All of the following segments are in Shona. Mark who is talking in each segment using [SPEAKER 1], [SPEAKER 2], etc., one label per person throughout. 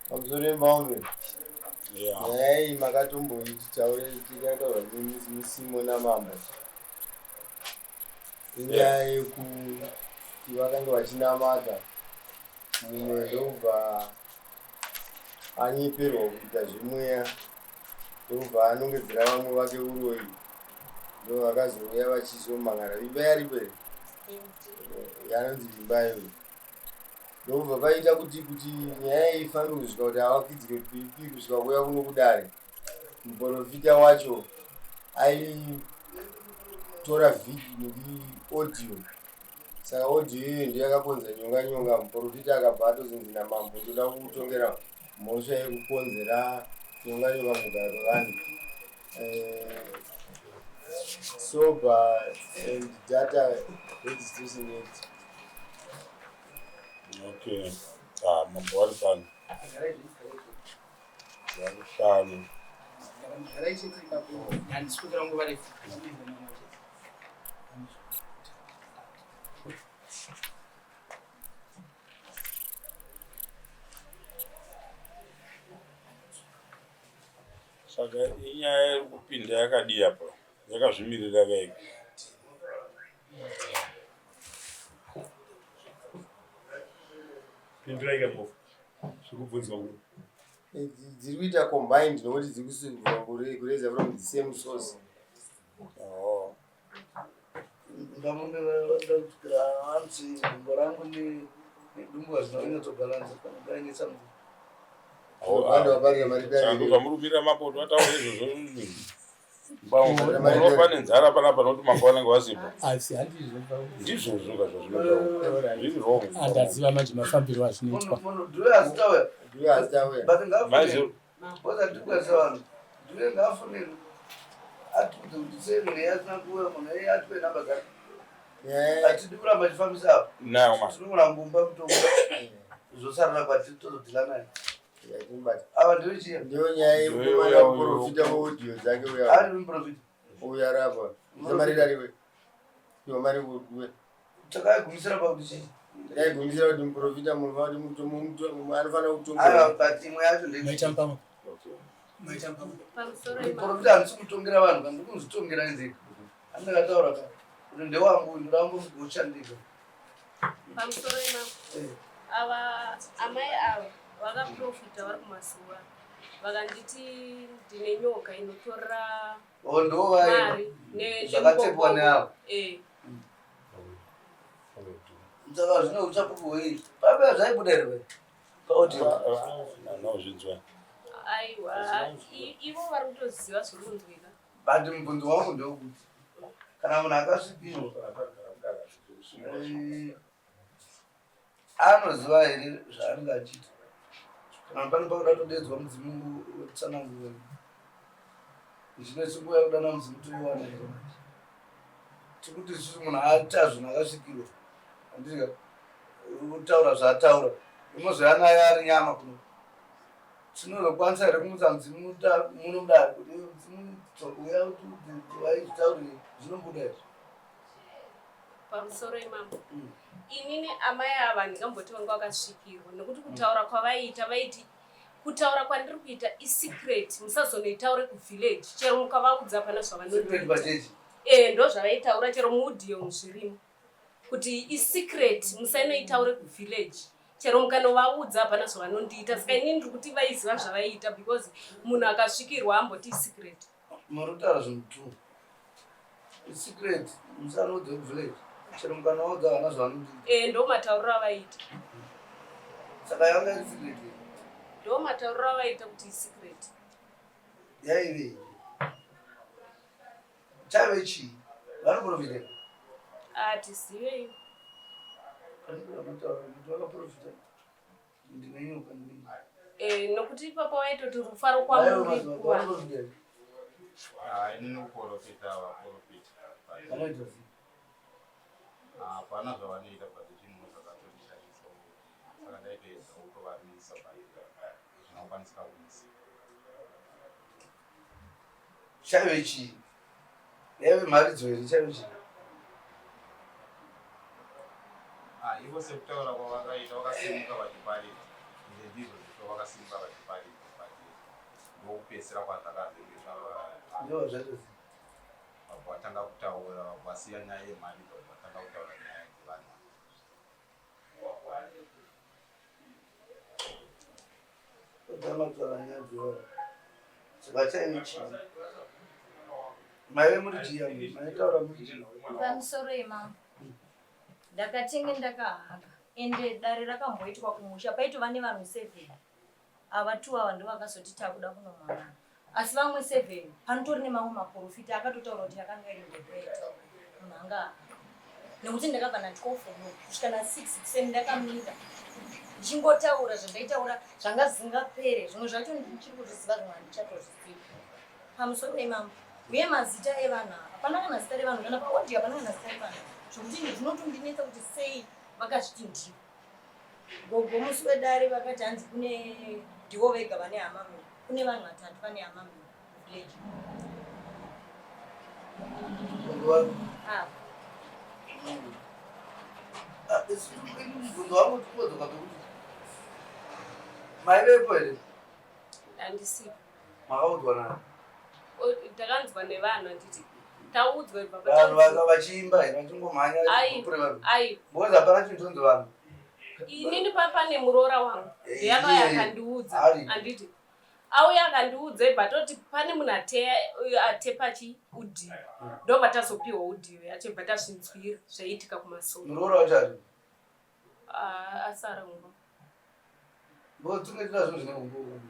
[SPEAKER 1] Pamusoro yembaumbe. Nyaya iyi makatomboiti taure tikataura musimo namambo. Inyaya yekuti vakange vachinamata mumwe ndokubva anyeperwa kuita zvemweya ndokubva anongedzera vamwe vake uroyi ndovakazouya vachizomhan'ara imba yaripo here yanonzi imba iyoyo ndobva paita kuti kuti nyaya iyi ifambe kusvika kuti avakidzwe pipi kusvika kuuya kuno kudare muprofita wacho aitora audio saka audio iyoyo ndiyo yakakonza nyonga nyonga muprofita akabva atozonzi namambo ndoda kutongera mhosva yekukonzera nyonga nyonga mugara kwevanhu eh, sober and data registration act
[SPEAKER 2] Okay. Ah, mambo vari pano. Vari pano. Saka inyaya iri kupinda yakadii apa? Yakazvimirira vega.
[SPEAKER 3] Pindurai kambofu. Zviri kubvunzwa kuno.
[SPEAKER 1] Eh, dziri kuita combined nokuti dziri kureza from the same source.
[SPEAKER 2] Oh.
[SPEAKER 4] Ndamumbe ndakutukira hanzi gumbo rangu nedumbu hazvina kunyatsobhalansa kana paine something.
[SPEAKER 2] Zvamurupira mambo kuti vataure izvozvo unofa nenzara panapa nokuti mambo vanenge vasipo.
[SPEAKER 5] Asi handizvo.
[SPEAKER 2] Ndizvozvo ka zvazvinotaura. Zviri wrong.
[SPEAKER 5] Andaziva manje mafambiro azvinoitwa.
[SPEAKER 4] Dhuve azitauya.
[SPEAKER 1] Dhuve azitauya.
[SPEAKER 4] But ngaafune. Boza ndikwanisa vanhu. Dhuve ngaafune. Atiudze kuti sei munhu iye asina kuuya munhu iye atipe namba dzake. Hatidi kuramba achifambisa apa. Tinogona ngumba mutombo. Zvosarira kwatiri tozodhila naye. Ava ndiwe chiya.
[SPEAKER 1] Ndiyo nyaya yekumana muprofita weaudio dzake uya.
[SPEAKER 4] Ari muprofita.
[SPEAKER 1] Uya rapa. Zamarira riwe. Iwe mari kuwe.
[SPEAKER 4] Takaigumisira pakuti chii?
[SPEAKER 1] Takaigumisira kuti muprofita munhu kuti anofanira kutonga.
[SPEAKER 4] Aiwa but imwe yacho ndei.
[SPEAKER 5] Maita mpamo.
[SPEAKER 4] Muprofita handisi kutongera vanhu kana ndikuzvitongera ndega. Andakataura ka kuti ndewangu ndoda kungoshandika.
[SPEAKER 6] Pamusoro imambo.
[SPEAKER 4] Eh.
[SPEAKER 6] Ava amai ava vakaprofita vari kumazuva vakanditi ndine nyoka inotora
[SPEAKER 4] Oh, ndo vaye
[SPEAKER 6] mari
[SPEAKER 4] zvakatepwa neavo.
[SPEAKER 6] Eh.
[SPEAKER 4] Saka zvine uchapupu hwei? Papa zvaibuda here pai? Paaudio.
[SPEAKER 2] Anozvinzwa.
[SPEAKER 6] Aiwa, ivo vari kutoziva zviri kunzwika.
[SPEAKER 4] But mubvunzo wangu ndewekuti kana munhu akasvikirwa eh, anoziva here zvaanenge achiita kana pane pakuda kutodedzwa mudzimu wetsanangura zvino nguva yekudana mudzimu toiwana here manje tikuti isusu munhu aita zvinhu akasvikirwa andika kutaura zvaataura unozoya naye ari nyama kuno tinozokwanisa here kumutsa mudzimu muno mudare kuti mudzimu uya vaizvitaurire zvinobuda izvi
[SPEAKER 6] pamusoro imambo mm. inini amai ava ndingamboti vanga vakasvikirwa nekuti kutaura kwavaiita vaiti kutaura kwandiri kuita isecret musazonoitaure kuvillage chero mukavaudza hapana zvavanoita e ndo zvavaitaura chero muudio zvirimo kuti isecret musainoitaure kuvillage chero mukanovaudza hapana zvavanondiita saka inini ndiri kuti vaiziva zvavaiita because munhu akasvikirwa amboti isecret
[SPEAKER 4] Murikutaura zvinhu two. Secret musanoudze kuvillage. Chero mukanoudza vana zvavanondiita.
[SPEAKER 6] Eh, ndo matauriro avaita.
[SPEAKER 4] Saka yanga iri secret.
[SPEAKER 6] Ndo matauriro avaita kuti isecret.
[SPEAKER 4] Yaive. Chaive chii? Vanoprofita.
[SPEAKER 6] Ah, tizivei.
[SPEAKER 4] Vanotaura kuti vakaprofita.
[SPEAKER 6] Eh, nokuti ipapo vaitoti rufaro kwamuri kuvanhu.
[SPEAKER 7] Ah, inini kuporofita vaporofita hapana zvavanoita but zvinhu zvakatondishamisa saka ndaitoedza kutovamisa but zvinokwanisika kumisa
[SPEAKER 4] chaive chii yaive mharidzo here chaive chii
[SPEAKER 7] ah, ivo sekutaura kwavakaita vakasimuka vachiparidza ende ndizvo zvisvo vakasimuka vachi. Kupedzisira kwazvakazenge zvava
[SPEAKER 4] Ndoo zvatozi.
[SPEAKER 7] Vabva vatanga kutaura, vabva vasiya nyaya yemari, vabva vatanga kutaura nyaya dzevanhu.
[SPEAKER 4] Vatanga kutaura nyaya dzevanhu. Saka chaive chii? Maive muri chii amai? Maitaura muri chii?
[SPEAKER 8] Pamusoro yemambo. Ndakatenge ndakahaka ende dare rakamboitwa kumusha paitova nevanhu 7. Ava two ava ndovakazoti takuda kunomangana asi vamwe seven panotori nemamwe maprofita akatotaura kuti yakanga iri mhepo yaitaura munhu anga nekuti ndakabva na 12 o'clock kusvika na 6 kuseni ndakamira ndichingotaura zvandaitaura zvanga zvisingapere zvimwe zvacho ndichiri kuzviziva zvimwe handichatozvizivi pamusoro pemambo uye mazita evanhu ava hapana kana zita revanhu kana paaudio hapana kana zita revanhu zvokuti zvinotondinetsa kuti sei vakazviti ndivo Gogo musi wedare vakati hanzi kune ndivo vega vane hama mhiri kune vanhu vatatu vane hama mhiri muvillage.
[SPEAKER 4] Ah. Ah, mubvunzo wangu tingodzoka pekuti maivepo here?
[SPEAKER 6] Handisipo.
[SPEAKER 4] Makaudzwa nani?
[SPEAKER 6] Takanzwa nevanhu handiti taudzwa ibva
[SPEAKER 4] vanhu vaka vachiimba here vachingomhanya vachipupure vanhu because hapana chinhu chonzi vanhu.
[SPEAKER 6] Inini papa nemuroora wangu ndeyakauya akandiudza handiti auya akandiudza ibva toti pane munhu atepa chi udiyo ndobva tazopiwa udiyo yacho ibva tazvinzwira zvaiitika kumasoro.
[SPEAKER 4] Muroora wacho ari?
[SPEAKER 6] Ah, asara mumba.
[SPEAKER 4] Because tinenge tina zvinhu zvine umbowo.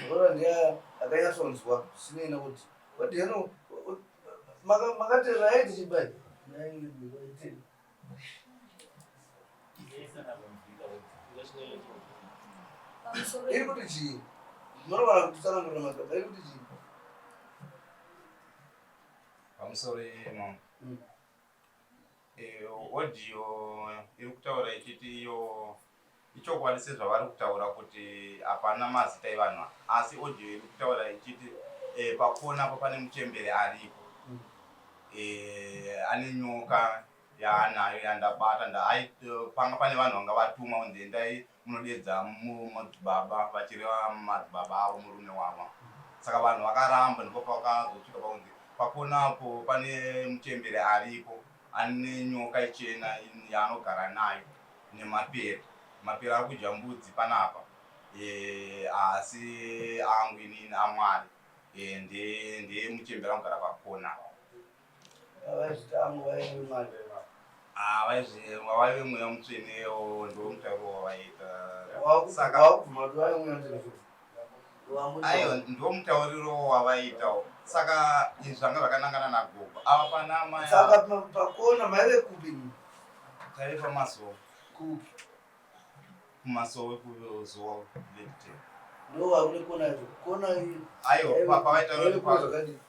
[SPEAKER 4] Muroora ndiye akanyatsonzwa zvisinei nekuti but you know makati right chibai. Iri kuti chii? Munowana kutsanangurira madzibaba iri kuti chii?
[SPEAKER 7] Pamusoro yemambo. Audio iri kutaura ichiti iyo ichokwadi sezvavari kutaura kuti hapana mazita evanhu asi audio iri kutaura ichiti eh, pakona apo pane muchembere aripo eh, ane nyoka yaanayo yandabata nda panga pane vanhu vanga vatumwa kunzi endai munodedza madzibaba vachireva madzibaba avo murume wavo saka vanhu vakaramba ndipo pakazosvika pakunzi pakona apo pane muchembere aripo ane nyoka ichena yaanogara nayo nemapere mapere ari kudya mbudzi panapa e, haasi angu inini amwari e, ndeye muchembere anogara pakona Ah, vaive mweya mutsvene ndo mutauro wavaita aiwa ndo mutauriro wavaita saka izvi zvanga zvakanangana nagogo ava pana
[SPEAKER 4] saka pakona maive kupi
[SPEAKER 7] taive pamasowe
[SPEAKER 4] kupi
[SPEAKER 7] kumasowe kuzowa vete
[SPEAKER 4] ndo vakune kona kona
[SPEAKER 7] aiwa pavaita zvakadii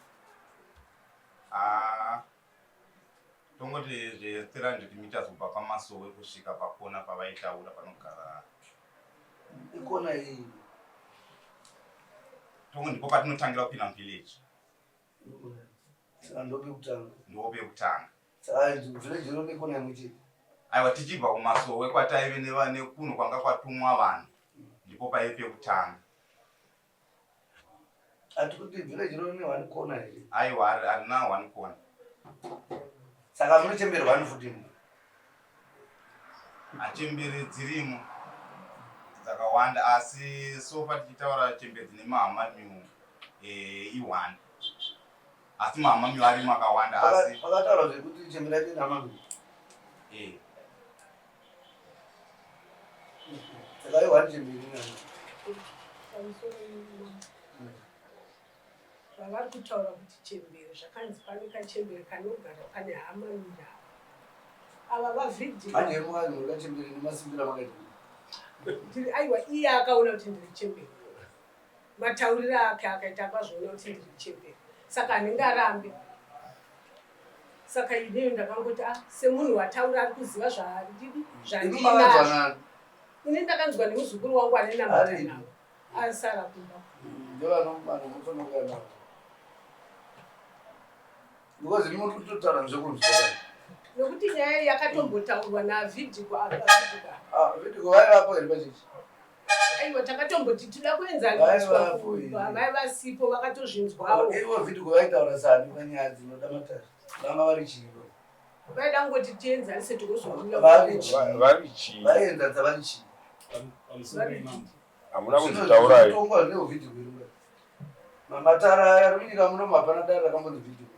[SPEAKER 7] Ah, tongoti zve 300 meters kubva pamasowe kusvika pakona pavaitaura panogara
[SPEAKER 4] ikona iyi
[SPEAKER 7] tongo ndipo patinotangira kupinda muvillage
[SPEAKER 4] saka ndopekutanga
[SPEAKER 7] ndopekutanga
[SPEAKER 4] saka village iro nekona imwe chete
[SPEAKER 7] aiwa tichibva kumasowe kwataive nekuno kwanga kwatumwa vanhu ndipo paive pekutanga
[SPEAKER 4] Ati kuti village rino rine one corner here?
[SPEAKER 7] Aiwa harina one corner.
[SPEAKER 4] Saka munochembere one futi imi?
[SPEAKER 7] Achembere dzirimo dzakawanda asi sofa tichitaura chembere dzine mahamamiu eh, i-one asi mahamamiu arimo akawanda asi
[SPEAKER 4] Pakataura zvekuti chembere yacho ine hamamiu.
[SPEAKER 7] Eh.
[SPEAKER 4] Saka i-one chembere ine hamamiu.
[SPEAKER 9] Pamusoro zvavari kutaura kuti chembere zvakanzi pane kachembere kanogara pane hama mira ava
[SPEAKER 4] vavhidhiachembere nemasimbiro amakaita
[SPEAKER 9] aiwa iye akaona kuti ndiri chembere matauriro ake akaita akazviona kuti ndiri chembere saka handingarambe saka ineyo ndakangoti ah semunhu wataura ari kuziva zvandidi zvandinazvo ini ndakanzwa nemuzukuru wangu ane namata nawo asara kumba
[SPEAKER 4] ndovanhu because muri kutotaura zvekunzwa
[SPEAKER 9] nekuti nyaya yakatombotaurwa navidhiko
[SPEAKER 4] apa ah, vidhiko vaivapo here pachechi
[SPEAKER 9] Aiwa, takatomboti tida kuenzaniswa, vai vasipo vakatozvinzwawo.
[SPEAKER 4] Ivo vhidhiyo vaitaura sani panyaya dzinoda matare vanga vari chii?
[SPEAKER 9] Vaida kungoti tienzanise tikuzobuda.
[SPEAKER 4] Vari chii?
[SPEAKER 1] Vari chii?
[SPEAKER 4] Vaienzanisa vari chii?
[SPEAKER 1] Hamuna kunzitaurai.
[SPEAKER 4] Zvinotonga zvine vhidhiyo iri. Matara aya ari munyika muno hapana dare rakambonzi vhidhiyo.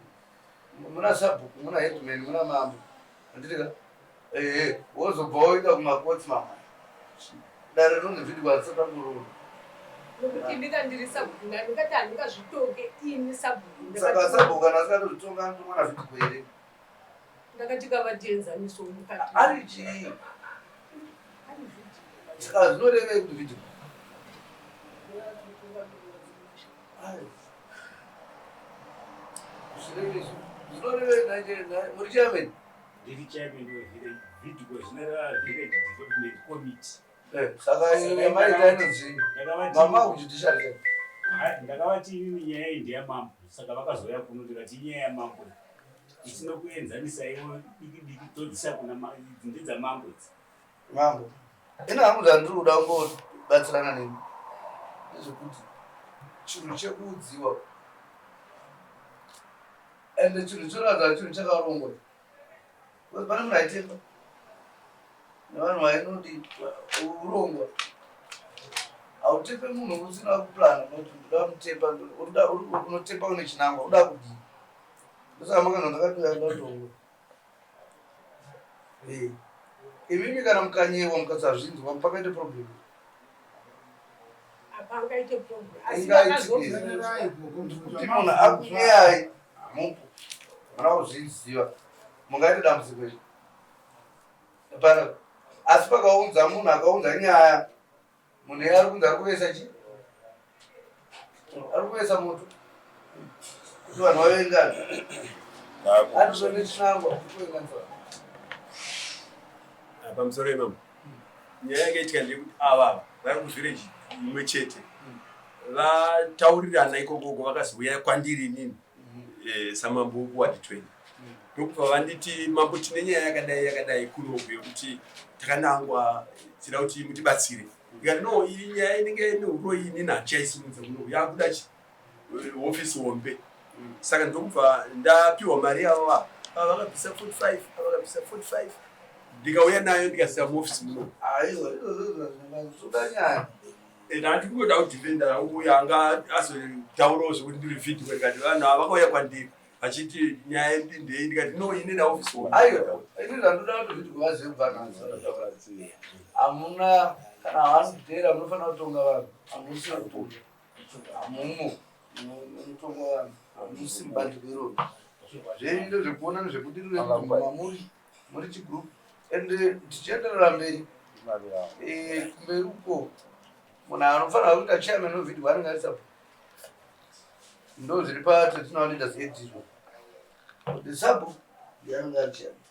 [SPEAKER 4] Muna sabhuku, muna headman, muna mambo. Handiti ka? Ehe, wozobva woenda kumakotsi mama. Dare rinonzi vhidhiyo harisati rangoroora.
[SPEAKER 9] Nokuti ndika ndiri sabhuku, ndikati handingazvitonge ini sabhuku.
[SPEAKER 4] Saka sabhuku kana asingatozvitonga anotongwa navhidhiyo here?
[SPEAKER 9] Ndakati kavatienzaniso mukati.
[SPEAKER 4] Ari chii? Saka zvinorevei kuti vhidhiyo? Zvinorevei muri chairman?
[SPEAKER 3] Ndiri chairman wevillage VIDCO, zvinoreva Village Development Committee.
[SPEAKER 4] Saka yamaita inonzi mama kujudiciary.
[SPEAKER 3] Ndakavati inini nyaya iyi ndeyamambo, saka vakazouya kuno ndikati inyaya yamambo isina kuenzanisa ivo diki diki todzisa kuna idzi ndedzamambo idzi.
[SPEAKER 4] Mambo, ina hangu zvandiri kuda kungobatsirana nemi ndezvekuti chinhu chekuudziwa ende chinhu chinoratidza chinhu chakarongwa. Pane munhu aitepa nevanhu vainodi urongwa. Hautepe munhu usina kuplana kuti ndoda mutepa, unotepa une chinangwa, uda kudii. Ndosaka makanzwa ndakati ndatongo. Imimi kana mukanyewa mukasazvinzwa pakaite problem.
[SPEAKER 9] Apangaite problem. Asi
[SPEAKER 4] Ingaitike. Kuti munhu akunyeyai hamupo. Muna kuzviziva. Mungaite dambudziko iri. Hapana. Asi pakaunza munhu akaunza nyaya, munhu iye ari kunzi ari kuvesa chii? Ari kuvesa moto. Kuti vanhu vavengane. Atizone chinangwa kuvenganisa vanhu.
[SPEAKER 3] Pamusoro imamo, nyaya yakaitika ndeyekuti ava vari kuvillage imwe chete, vataurirana ikokoko, vakazouya kwandiri inini samambo wekuward 20, ndokubva vanditi, "Mambo, tine nyaya yakadai yakadai kunoku yekuti takanangwa, tida kuti mutibatsire." Ndikati, "No, iyi nyaya inenge ine uroyi, inini handichaisimudza kunoku, yakuda chi hofisi hombe." Saka ndokubva ndapiwa mari yavo, ava vakabvisa 45, ava vakabvisa 45, ndikauya nayo ndikasiya muofisi muno.
[SPEAKER 4] Aiwa, izvozvo zvoda nyaya.
[SPEAKER 3] Ndati kungoda kudhifenda uyo anga azotaurawo zvekuti ndiri vhidhiyo. Ndikati vanhu ava vakauya kwandiri vachiti nyaya yedu ndei, ndikati, "No, ine naofisi hombe."
[SPEAKER 4] Aiwa, ini zvandoda kuti vhidhiyo vazive kubva nhasi. Hamuna kana havanoteera, munofanira kutonga vanhu. Hamusi kutonga. Hamumo. Munotonga vanhu. Hamusi mubandiko iroro. Zvenyu ndezvekuona nezvekudirira mamuri muri chigroup. Ende tichienderera mberi. Kumberi uko munhu anofanira kuita chairman wevhidhiyo anenge ari sabhuku. Ndo zviri paTraditional Leaders Act izvo. Kuti sabhuku ndiye anenge ari chairman.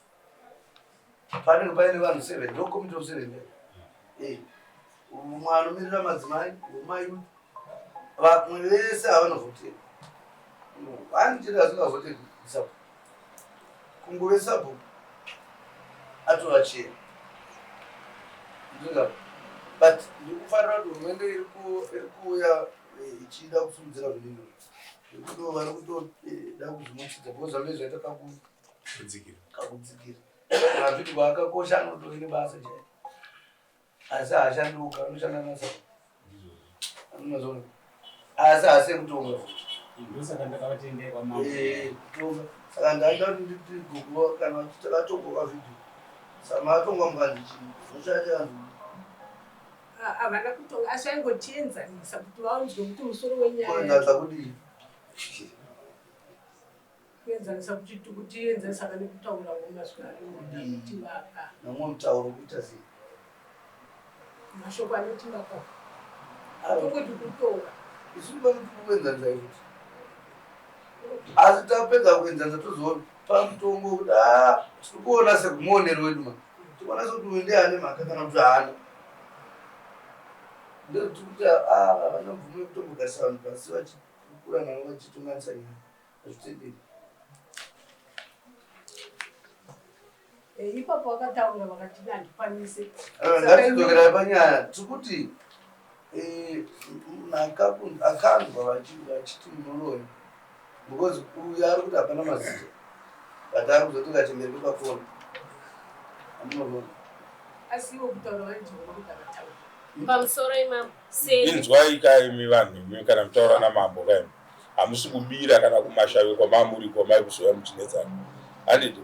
[SPEAKER 4] Panenge paine vanhu seven, ndo committee of seven. Umwe anomirira madzimai, wemayouth, vamwe vese havanovhotera. One chete asingavhoteri sabhuku. Kungove sabhuku atova chair. Ndinga. But ndikufarira kuti hurumende iri kuuya ichida kusimudzira zvinhu izvozvo. Nekuti vari kutoda kuzvimuchidza because zvambe zvaita
[SPEAKER 3] Kudzikira.
[SPEAKER 4] Kakudzikira. Kana zviti kwaakakosha anotove nebasa chairo. Asi haashandi oga, anoshanda nasabhuku. Anozoona. Asi haasi ekutonga.
[SPEAKER 5] Ndosaka ndakavatendei kwamambo.
[SPEAKER 4] Kutonga. Saka ndaida kuti nditi gogo kana takatonga vhidhiyo. Saka makatongwa mukanzi chii? Zvochaita kanzi
[SPEAKER 9] Havana kutonga, asi vaingotienzanisa kuti vaunzwe kuti musoro wenyaya.
[SPEAKER 4] Kuenzanisa kudii?
[SPEAKER 9] Kuenzanisa kuti kutienzanisa pane kutaurawo mazwi anoda kutivaka.
[SPEAKER 4] Nomwe mutauro kuita sei?
[SPEAKER 9] Mashoko anotivaka. Tongoti kutonga.
[SPEAKER 4] Isu pano tiri kuenzanisa futi. Asi tapedza kuenzanisa tozopa mutongo kuti a tiri kuona sekumuonero wedu ma. Tikuona sekuti uyu ndiye ane mhaka kana kuti haana. Ndozvitiri kuti a havana mvumo yekutombogarisa vanhu pasi vachikura navo vachitonganisa nyaya. Hazvitenderi.
[SPEAKER 9] Ipapo vakataura vakati handikwanise.
[SPEAKER 4] Ngatidzokerai panyaya. Tiri kuti Eh, munhu akanzwa vachiti munoroya because uyu ari kuti hapana mazita but ari kuzoti kachemberi kepakona amunorora
[SPEAKER 9] asi ivo kutaura vainzwa kuti akataura
[SPEAKER 6] pamusoro imambo seni
[SPEAKER 2] Inzwai kaimi vanhu imi kana mutaura namambo kaimi hamusi kubira kana kumashavi kwamamuri kwamai kuzouya muchinetsana handiti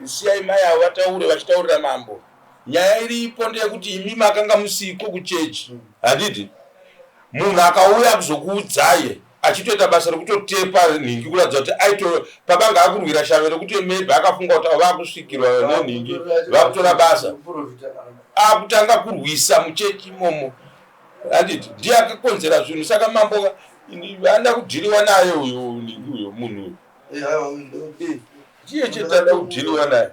[SPEAKER 2] siyai mai avo vataure vachitaurira mambo nyaya iripo ndeyekuti imi makanga musiko kuchechi handiti munhu akauya kuzokuudzai achitoita basa rekutotepa nhingi kuratidza kuti aito pabanga akurwira shave rekuti maybe akafunga kuti vakusvikirwa nenhingi vakutora basa akutanga kurwisa muchechi imomo handiti ndiye akakonzera zvinhu saka mambo anoda kudhiriwa naye uyo nhingi uyo munhu uyo eh, ndiye chete anoda kudhiriwa naye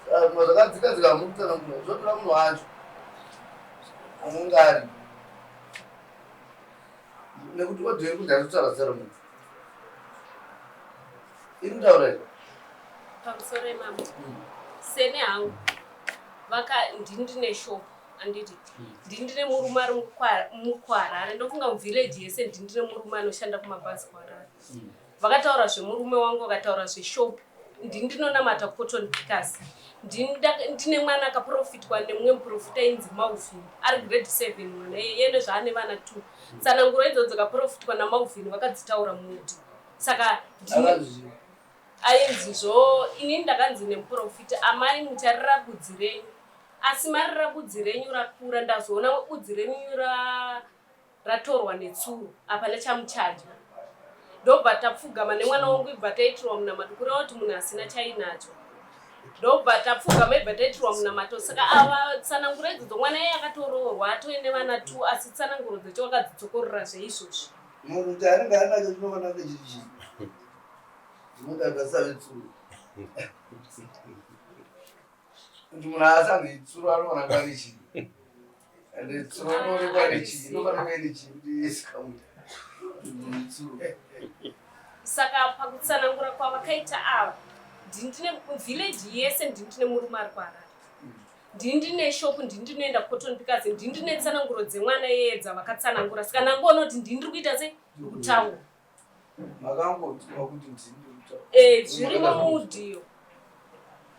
[SPEAKER 4] Zvakadzika dzika mukutsanangura zvotora munhu wacho anenge ari nekuti audio iri kunzi haisi zita remunhu iri kutaura here
[SPEAKER 6] pamusoro imambo seni hangu vaka ndini ndine shop anditi ndini ndine murume ari mukuharare ndofunga muvillage yese ndini ndine murume anoshanda kumabhazi kuharare vakataura zvemurume wangu vakataura zveshop ndini ndinonamata cotton pickers ndine mwana akaprofitwa nemumwe muprofita ainzi Malvin ari grade 7 mwana iyene zvaane vana 2 tsananguro idzodzo dzakaprofitwa naMalvin vakadzitaura muti saka ainzi zvo inini ndakanzi nemuprofita amai mucharira budzi renyu asi marira budzi renyu rakura ndazoona budzi renyu ratorwa netsuro hapana chamuchadya ndobva tapfugama nemwana wangu ibva taitirwa munamato kureva kuti munhu asina chainacho ndobva tapfugama ibva taitirwa munamato saka ava tsananguro idzodzo mwana iye akatoroorwa atoine vana two asi tsananguro dzacho wakadzidzokorora zveizvozvi
[SPEAKER 4] munhu kuti anenge anacho chinofanira kunge chiri chii zvinoda zvasave tsuro kuti munhu asanzi tsuro anoona kane chii ende tsuro inoonekwa nechii inofanira kunge ine chii kuti isikamuti tsuro
[SPEAKER 6] saka pakutsanangura kwavakaita ava ndini village yese ndini ndine murume ari kuharare ndini ndine shop ndini ndinoenda cotton pickers ndini ndine tsananguro dzemwana iyeye dzavakatsanangura saka nangoona kuti ndini ndiri kuita sei ndiri kutaura
[SPEAKER 4] makangotiwa kuti ndini ndiri kutaura
[SPEAKER 6] Eh, zvirimo muaudio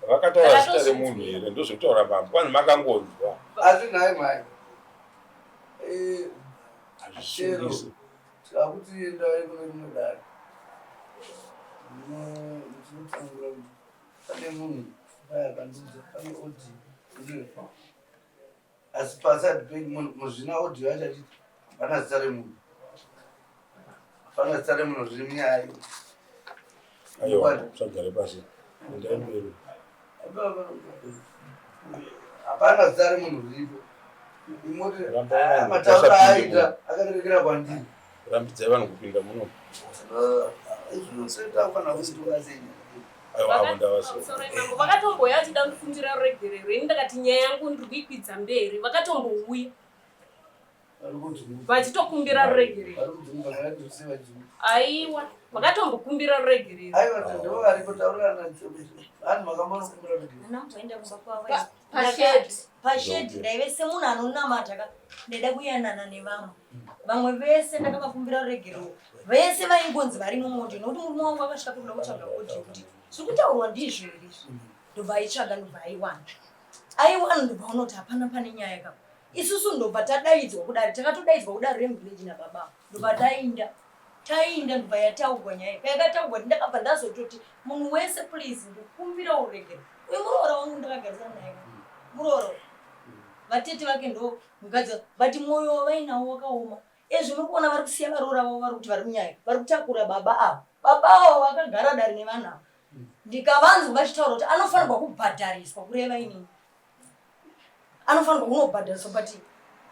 [SPEAKER 2] vakataura zita remunhu here ndozvekutaura mambo kwanzi makangonzwa
[SPEAKER 4] asi nhai mai eh, chero
[SPEAKER 2] hazvisungisi
[SPEAKER 4] tikakuti endai kune rimwe dare ndinotsanangura kuti pane munhu aya akandiudza pane audio asi paside penyu muzvina audio yacho achiti hapana zita remunhu hapana zita remunhu riri munyaya iyo
[SPEAKER 2] aiwa usagare pasi endai mberi
[SPEAKER 4] hapana zita remunhu riripo imoti
[SPEAKER 2] Rambai vanhu
[SPEAKER 4] matauro
[SPEAKER 2] vasapinde
[SPEAKER 4] aaita akarerekera kwandiri
[SPEAKER 2] rambidzai vanhu kupinda muno
[SPEAKER 4] izvinosoita kufanira kusitonga sei
[SPEAKER 2] aiwa avo ndavasi
[SPEAKER 6] Pamusoro imambo vakatombouya vachida kundikumbira ruregerero ini ndakati nyaya yangu ndiri kuikwidza mberi vakatombouya
[SPEAKER 4] vari kudzunguka
[SPEAKER 6] vachitokumbira ruregerero
[SPEAKER 4] vari kudzunguka ngavadzidzise vadzunguka
[SPEAKER 6] aiwa vakatombokumbira ruregerero
[SPEAKER 4] aiwa ndivo varipo taurirana vanhu makambonokumbira ruregerero
[SPEAKER 8] Handina kumboenda kumba kwavo
[SPEAKER 6] Pashedhi.
[SPEAKER 8] pashedhi ndaive semunhu anonamata ka ndaida kuyanana nevamwe vamwe vese ndakavakumbira ruregerero vese vaingonzi vari muaudio nokuti murume wangu akasvika kuda kutsvaga audio kuti zviri kutaurwa ndizvo here izvi ndobva aitsvaga ndobva aiwana aiwana ndobva unoti hapana pane nyaya ka isusu ndobva tadaidzwa kudare takatodaidzwa kudare remuvillage nababa ndobva tainda tainda ndobva yataurwa nyaya payakataurwa ndakabva ndazototi munhu wese please ndikumbira uregero uyu muroora wangu ndakagarisana naye muroora vatete vake ndo mukadzi but mwoyo wavainawo wakaoma ezvi muri kuona vari kusiya varoora vavo vari kuti vari munyaya vari kutakura baba ava baba avo vakagara dare nevanhu ava ndikavanzwa vachitaura kuti anofanirwa kubhadhariswa kureva inini anofanirwa kunobhadhariswa but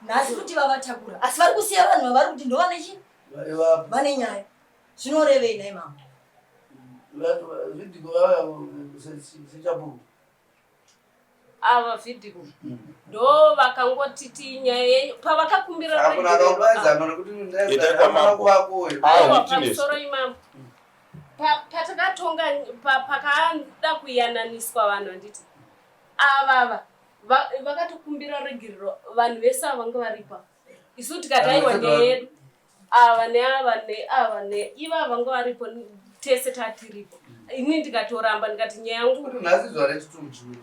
[SPEAKER 8] nhasi kuti vavatakura asi vari kusiya vanhu vavari kuti ndovane chi
[SPEAKER 4] vaivapo
[SPEAKER 8] vane nyaya zvinorevei nai mama
[SPEAKER 4] zvidhiko vauya sechapupu
[SPEAKER 6] ava vhidhiko ndo vakangotiti nyaya yenyu pavakakumbira
[SPEAKER 4] hakuna akakubaizama nekuti
[SPEAKER 2] Endai kwamambo.
[SPEAKER 4] kuvakoyo
[SPEAKER 2] Ah,
[SPEAKER 6] aiwa
[SPEAKER 2] witness.
[SPEAKER 6] pamusoro imambo patakatonga pakada kuyananiswa vanhu handiti avava Vakatokumbira regerero vanhu vese ava vanga varipa isu tikati aiwa nyaya yedu ava neava neava neivava vanga varipo tese tatiripo ini ndikatoramba ndikati nyaya yangu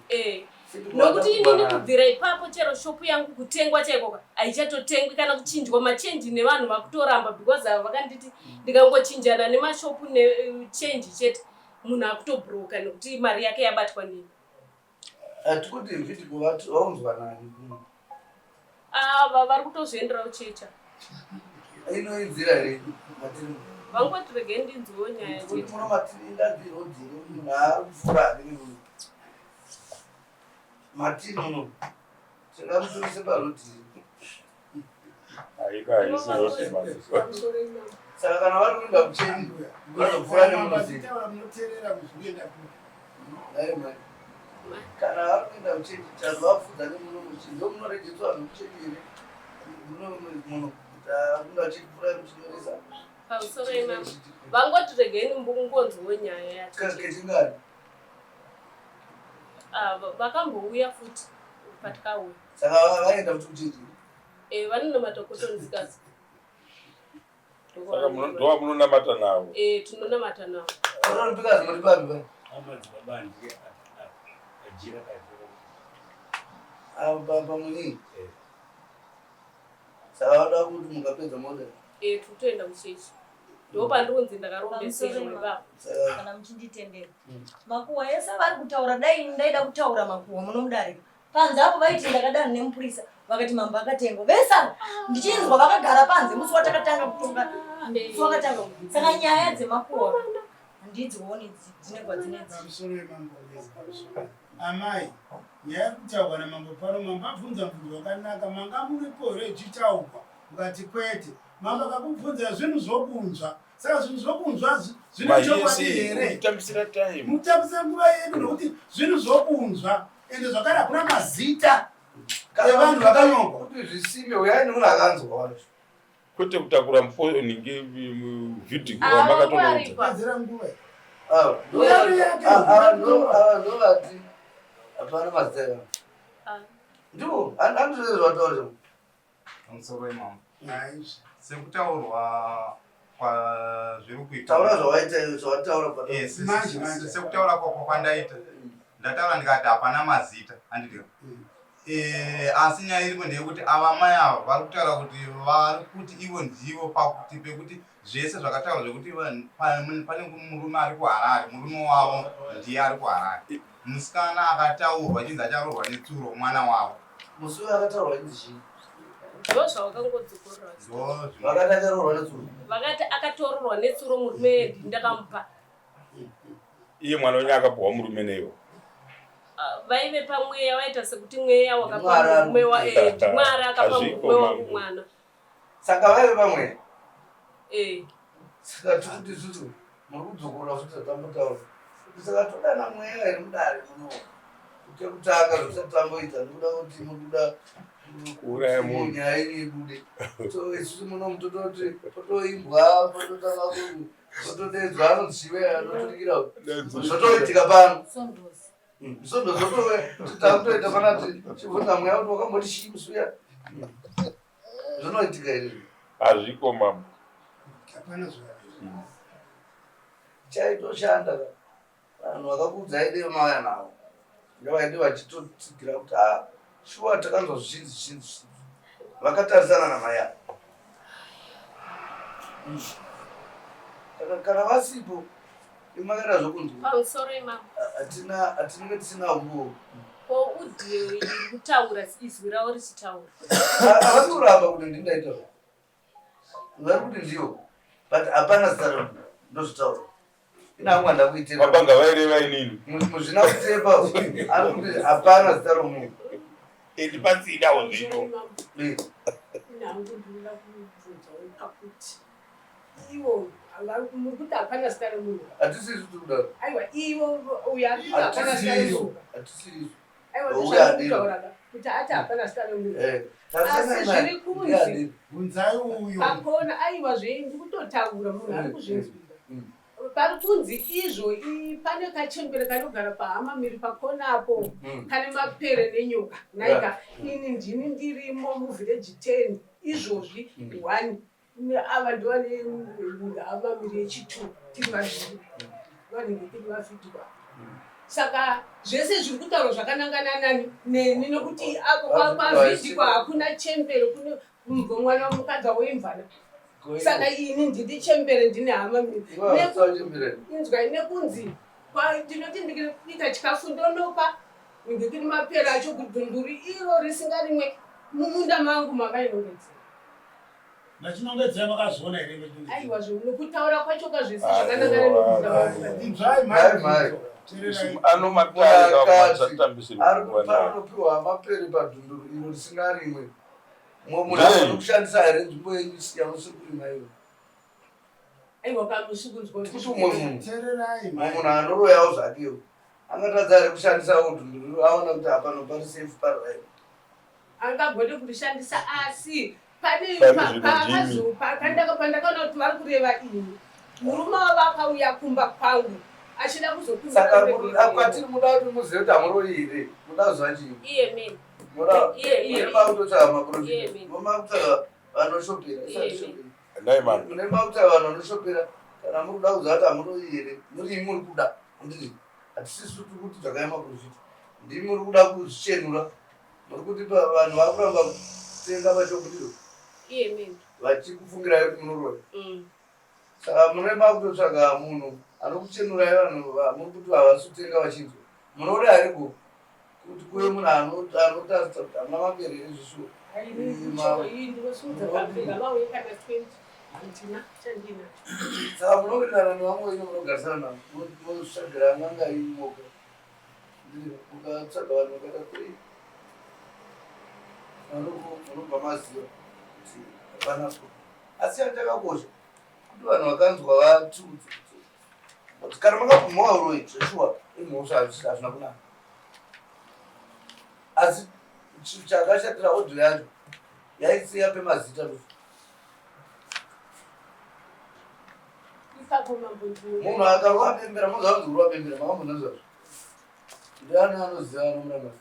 [SPEAKER 6] eh, nokuti inini kubvira ipapo chero shopu yangu kutengwa chaikoka haichatotengwi kana kuchinjwa machenji nevanhu vakutoramba because ava vakanditi ndikangochinjana nemashopu nechenji chete munhu akutobroka nekuti mari yake yabatwa nini
[SPEAKER 4] Hatikuti vhidhiyo vaunzwa nani kuno.
[SPEAKER 6] Ava vari kutozviendera kuchecha.
[SPEAKER 4] Ino inzira here matiri?
[SPEAKER 6] Vangoti regai ndinzwewo nyaya
[SPEAKER 4] chete. Kuti muno matiri inganzi road here munhu ari kupfuura hake nemuno. Matiri muno. Tingamutorise paroad here. Saka kana vari kuenda kuchechi vanopfuura nemunoziva. Kana vari kuenda kuchechi tazovapfuudza nemuno muchechi ndo munorejetswa vanhu kuchechi here muno muno kuti kuenda kuchechi pfuurai muchinyoresa.
[SPEAKER 6] Pamusoro imama vangoti regai ngonzwewo nyaya yacho.
[SPEAKER 4] Kechingari.
[SPEAKER 6] Ah, vakambouya futi patikauya.
[SPEAKER 4] Saka vaenda futi kuchechi.
[SPEAKER 6] Eh, vanonamata kutonzikazi.
[SPEAKER 2] Saka ndovamunonamata navo?
[SPEAKER 6] Eh, tinonamata navo.
[SPEAKER 4] Vanonzikazi muri papi pa?
[SPEAKER 5] Amadzibaba ndiye ajira kajira.
[SPEAKER 4] Ah, pamunii? Eh. Saka vada kuti mukapedza moda?
[SPEAKER 6] Eh, tikutoenda kuchechi. Ndopandikunzi ndakarombesera ipapo.
[SPEAKER 8] Kana muchinditendera. Makuhwa ese avari kutaura dai ndaida kutaura makuhwa munomudarika. Panze apo vaiti ndakadana nemupurisa vakati mambo akatengwa vese ava ndichinzwa vakagara panze musi watakatanga kutonga musi wakatanga saka nyaya dzemakuhwa handidzioni dzine kwadzinedzi.
[SPEAKER 10] Pamusoro yemambo Ngezi pamusoro. Amai, nyaya iri kutaurwa namambo pano, mambo abvunza mubvunzo wakanaka, manga muripo here ichitaurwa? Mukati kwete. Mambo akakubvunza zvinhu zvokunzwa. Saka zvinhu zvokunzwa zvine chokwadi here?
[SPEAKER 2] Kutambisira time.
[SPEAKER 10] Mutambisira nguva yedu nokuti zvinhu zvokunzwa ende zvakare hakuna mazita evanhu vakanyorwa.
[SPEAKER 4] Kuti zvisimbe uyai nemunhu akanzwa wacho.
[SPEAKER 2] Kwete kutakura mfoninge vhidhiyo wamakatonoudza.
[SPEAKER 10] Pedzera nguva.
[SPEAKER 4] Ava ndovati hapana mazita evanhu. Ndivo handizvo zvataura.
[SPEAKER 7] Pamusoro imambo. Sekutaurwa kwazviri kuita.
[SPEAKER 4] Taura zvawaita iwe zvawataura pa.
[SPEAKER 7] Yes, sekutaura kwako kwandaita. Ndataura ndikati hapana mazita handiti. Eh, asi nyaya iripo ndeyekuti ava mai ava vari kutaura kuti vari kuti ivo ndivo pakuti pekuti zvese zvakataurwa zvekuti pane murume ari kuharare murume wavo ndiye ari kuharare Musikana akataurwa achinzi acharoorwa netsuro mwana wavo.
[SPEAKER 4] Musi uyu akataurwa achinzi chii?
[SPEAKER 6] Ndozvavakangodzokorora.
[SPEAKER 4] Vakati acharoorwa netsuro.
[SPEAKER 6] Vakati akatoroorwa netsuro murume ndakamupa.
[SPEAKER 2] Iye mwana wenyu akapuhwa murume neiwo?
[SPEAKER 6] Ah, vaive pamweya vaita sekuti mweya wakapa murume wa eh, ndimwari akapa murume wangu mwana.
[SPEAKER 4] Saka vaive pamweya?
[SPEAKER 6] Eh.
[SPEAKER 4] Saka tikuti isusu muri kudzokorora futi zvatambotaura. Saka todana mweya here mudare muno? Kutanga zvatisati tamboita ndikuda kuti mukuda
[SPEAKER 2] kuuraya munhu
[SPEAKER 4] nyaya iri ibude. So isusu muno tototi potoimbwa pototanga potodedzwa anozive anoturikira zvotoitika pano. Sondo zotove takutoita pana chibvunza mweya kuti wakamboti chii musi uya. Zvinoitika here?
[SPEAKER 2] Hazviko mambo.
[SPEAKER 10] Hapana zvakadaro.
[SPEAKER 4] Chaitoshanda ka. Vanhu vakakuudzai dei mauya navo. Ngavaende vachitotsigira kuti ah shuwa takanzwa zvichinzi zvichinzi zvichinzi. Vakatarisana namai ava. Saka kana vasipo imakaita zvokunzwa.
[SPEAKER 6] Pamusoro imambo.
[SPEAKER 4] Hatina hatinenge tisina humbowo.
[SPEAKER 6] Ko audio iri kutaura izwi ravo richitaura.
[SPEAKER 4] Havasi kuramba kuti ndini ndaita. Vari kuti ndivo but hapana zita remunhu ndozvitaura. Ina hangu handakuitira.
[SPEAKER 2] Baba ngavaireva inini.
[SPEAKER 4] Muzvina kutepa ari kuti hapana zita romunhu.
[SPEAKER 2] Ende pasinawo zvino.
[SPEAKER 4] Eh.
[SPEAKER 9] Ina hangu ndinoda kubvunzawo pakuti ivo mukuti hapana zita remunhu.
[SPEAKER 4] Hatisi isu tiri kudaro.
[SPEAKER 9] Aiwa ivo uyo ari kuti hapana zita remunhu.
[SPEAKER 4] Hatisi isu.
[SPEAKER 9] Aiwa ndozvandikutaura ka kuti ati hapana zita remunhu.
[SPEAKER 4] Eh.
[SPEAKER 9] Asi zviri kunzi
[SPEAKER 10] Bvunzai uyo.
[SPEAKER 9] pakona aiwa zve ndikutotaura munhu ari kuzvinzwira. Pari kunzi izvo pane kachembere kanogara pahama miri pakona apo hmm. kane mapere nenyoka naika ini ndini ndirimo muvillage 10 izvozvi hmm. one ava ndovane hama miri yechitu tiri vaviri vanenge tiri vavhidhwa saka zvese zviri kutaurwa zvakanangana nani neni nokuti kwavhidhikwa hakuna chembere kune mwana mukadzi woimvana saka ini ndidi chembere ndine hama inzwai nekunzi ndinoti ndikuita chikafu ndonopa ndikini mapera acho kudhunduri iro risingarimwe mumunda mangu mavainongedzera
[SPEAKER 10] Vachinongedzera makazviona here?
[SPEAKER 9] Aiwa zvekutaura kwacho kazvese zvakanangana nekuda.
[SPEAKER 10] Inzwai mai mai.
[SPEAKER 4] Anopiwa mapere padhunduru iro risingarimwe. Mumwe munhu anogona kushandisa here nzvimbo yenyu yamusiri kurima iyo?
[SPEAKER 9] Aiwa kamusi kunzwa
[SPEAKER 4] kuti umwe munhu. Tererai mai. Munhu anoroyawo zvakewo. Angatadza here kushandisawo dhunduru aona kuti hapano pari safe pari right.
[SPEAKER 9] Angagone kurishandisa asi pane pandakaona kuti vari kureva ini murume wavo akauya kumba kwangu achida
[SPEAKER 4] kuzokukwatiri muda kuti muzive kuti hamuroyi here muda kuziva chii muda kutotsvaga maprofita mumakutsvaga vanoshopera mune makutsvaga vanhu vanoshopera kana muri kuda kuziva kuti hamuroyi here muri muri kuda handiti hatisisu tiri kuti tsvagai maprofita ndimi muri kuda kuzvichenura Muri kuti vanhu vakuramba kutenga pachobudiro vachikufungirai kuti munoroya. Mm. Saka mune makutotsvaga munhu anokuchenurai vanhu muri kuti havasi kutenga vachinzwa. Munoda here ko kuti kuve munhu anotarisa kuti hamuna mapere here zvishuwa. Saka munowirirana nevamwe venyu munogarisana navo motsvagira n'anga yenyu moga. Ukatsvaga vanhu vakaita three vanobva maziva kuti hapana asi chakakosha kuti vanhu vakanzwa vati kuti kana makabvuma uroyi zveshuwa imhosva hazvina kunaka asi chakashatira audio yacho yaisiya pemazita Munhu akarova bembera moziva kunzi kurova bembera makambonzwa nezvazvo ndiani anoziva anomuramba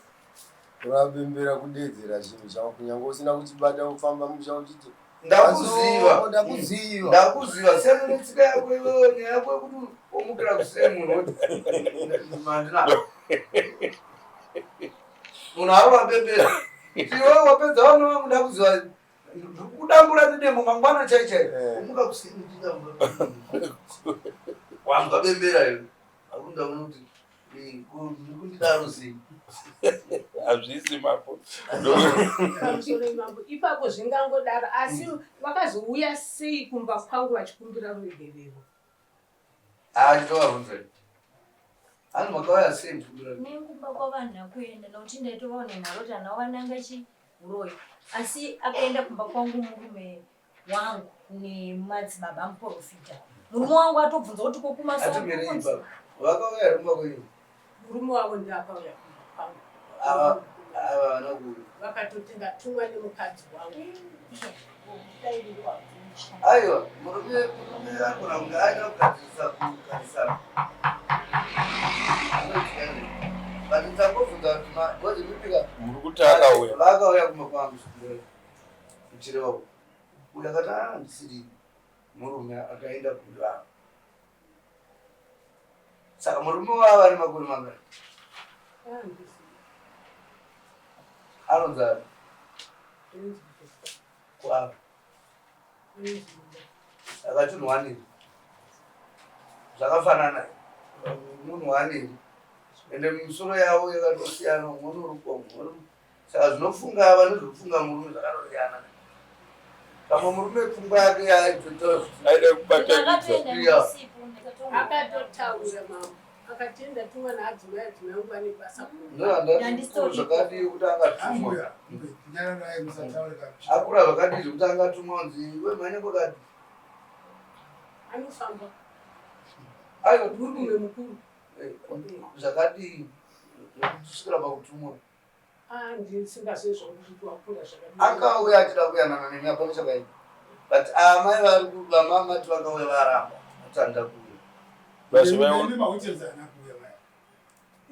[SPEAKER 1] kurova bembera kudeedzera chinhu chako kunyange usina kuchibata kufamba musha uchiti
[SPEAKER 4] ndakuziva
[SPEAKER 1] ndakuziva
[SPEAKER 4] ndakuziva siyana netsika yako iwewe nyaya yako yekuti womukira kusei munhu woti mandina munhu arova bembera iwewe wapedza vana vangu ndakuziva Ndikudambura nedemo mangwana chai chai. Eh. Umuka kuseni ndidambura. Wanzwa bembera iyo. Akunda unoti ndikundidaro sei.
[SPEAKER 2] Hazvisi mambo.
[SPEAKER 9] Pamusoro mambo ipapo zvingangodaro asi vakazouya sei kumba kwangu vachikumbira ruregerero.
[SPEAKER 4] Ah, nditovabvunza. Hanzi makauya sei muchikumbira?
[SPEAKER 8] Nekumba kwavanhu kuenda nokuti ndaitovawo nenharo kuti hana wananga chi huroyi asi akaenda kumba kwangu murume wangu nemadzibaba muprofita murume wangu atobvunza kuti
[SPEAKER 4] kokumasoakauya here kumba kwenyu?
[SPEAKER 9] Murume wavo ndiye akauya kumba kwangu.
[SPEAKER 4] Ava ava vana kuuya.
[SPEAKER 9] Vakatoti ndatumwa nemukadzi wangu.
[SPEAKER 4] Aiwa, murume murume anogona kunge aida kugadzirisa kugarisana. But tangobvunza kuti because imipika
[SPEAKER 2] muri kuti akauya.
[SPEAKER 4] Vakauya kumba kwangu muchireva uyu akati ah ndisiri murume akaenda kumba. Saka murume wavo ane makore mangani? Anonzi ani? Kwavo. Saka chinhu wanei? Zvakafanana. Munhu wanei? Ende misoro yavo yakatosiyana, umwe unorukwa, umwe Saka zvinofunga ava nezvinofunga murume zvakatosiyana. Pamwe murume pfungwa yake
[SPEAKER 2] yaitoaida kubatanidza.
[SPEAKER 9] Akatotaura mambo akatenda tumwa naadzimai adzimai angu vane basa
[SPEAKER 4] zvakadii kuti angatumwa akura zvakadii zvekuti angatumwa kunzi iwe mhanya kwakati
[SPEAKER 9] anofamba
[SPEAKER 4] aiwa
[SPEAKER 9] murume mukuru
[SPEAKER 4] eh, zvakadii kusvikira pakutumwa
[SPEAKER 9] Ah,
[SPEAKER 4] akauya achida kuyanana nemi hapana chakaipa but amai vari vamamati vakauya varamba ati handida kuuya.
[SPEAKER 2] Plus vaiona
[SPEAKER 10] Nemahotels haana kuuya vaya.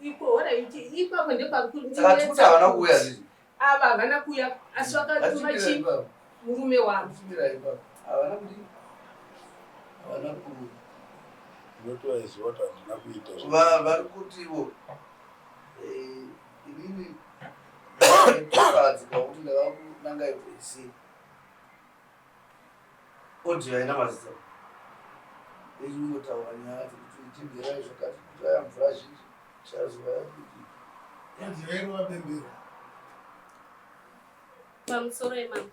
[SPEAKER 9] Iko horaiti ipapo
[SPEAKER 4] Saka tiri kuti havana kuuya ndizvo.
[SPEAKER 9] Ava havana kuuya asi vakatuma
[SPEAKER 4] Ngatimira
[SPEAKER 9] chi
[SPEAKER 4] ipapo.
[SPEAKER 9] murume wavo.
[SPEAKER 4] Ngatimira ipapo. Havana kudii? Havana kuuya.
[SPEAKER 2] Ndinotovaziva kuti handina kuita zvinhu.
[SPEAKER 4] Vari kuti ivo eh, inini ndakadzika kuti ndakakunangai kuisi audio haina mazita ichingotaura nyaya dzekuti chenjerai zvakati kuti aya mvura zhinji chazuva yakuti
[SPEAKER 10] Audio yairova bembera.
[SPEAKER 6] Pamusoro imama.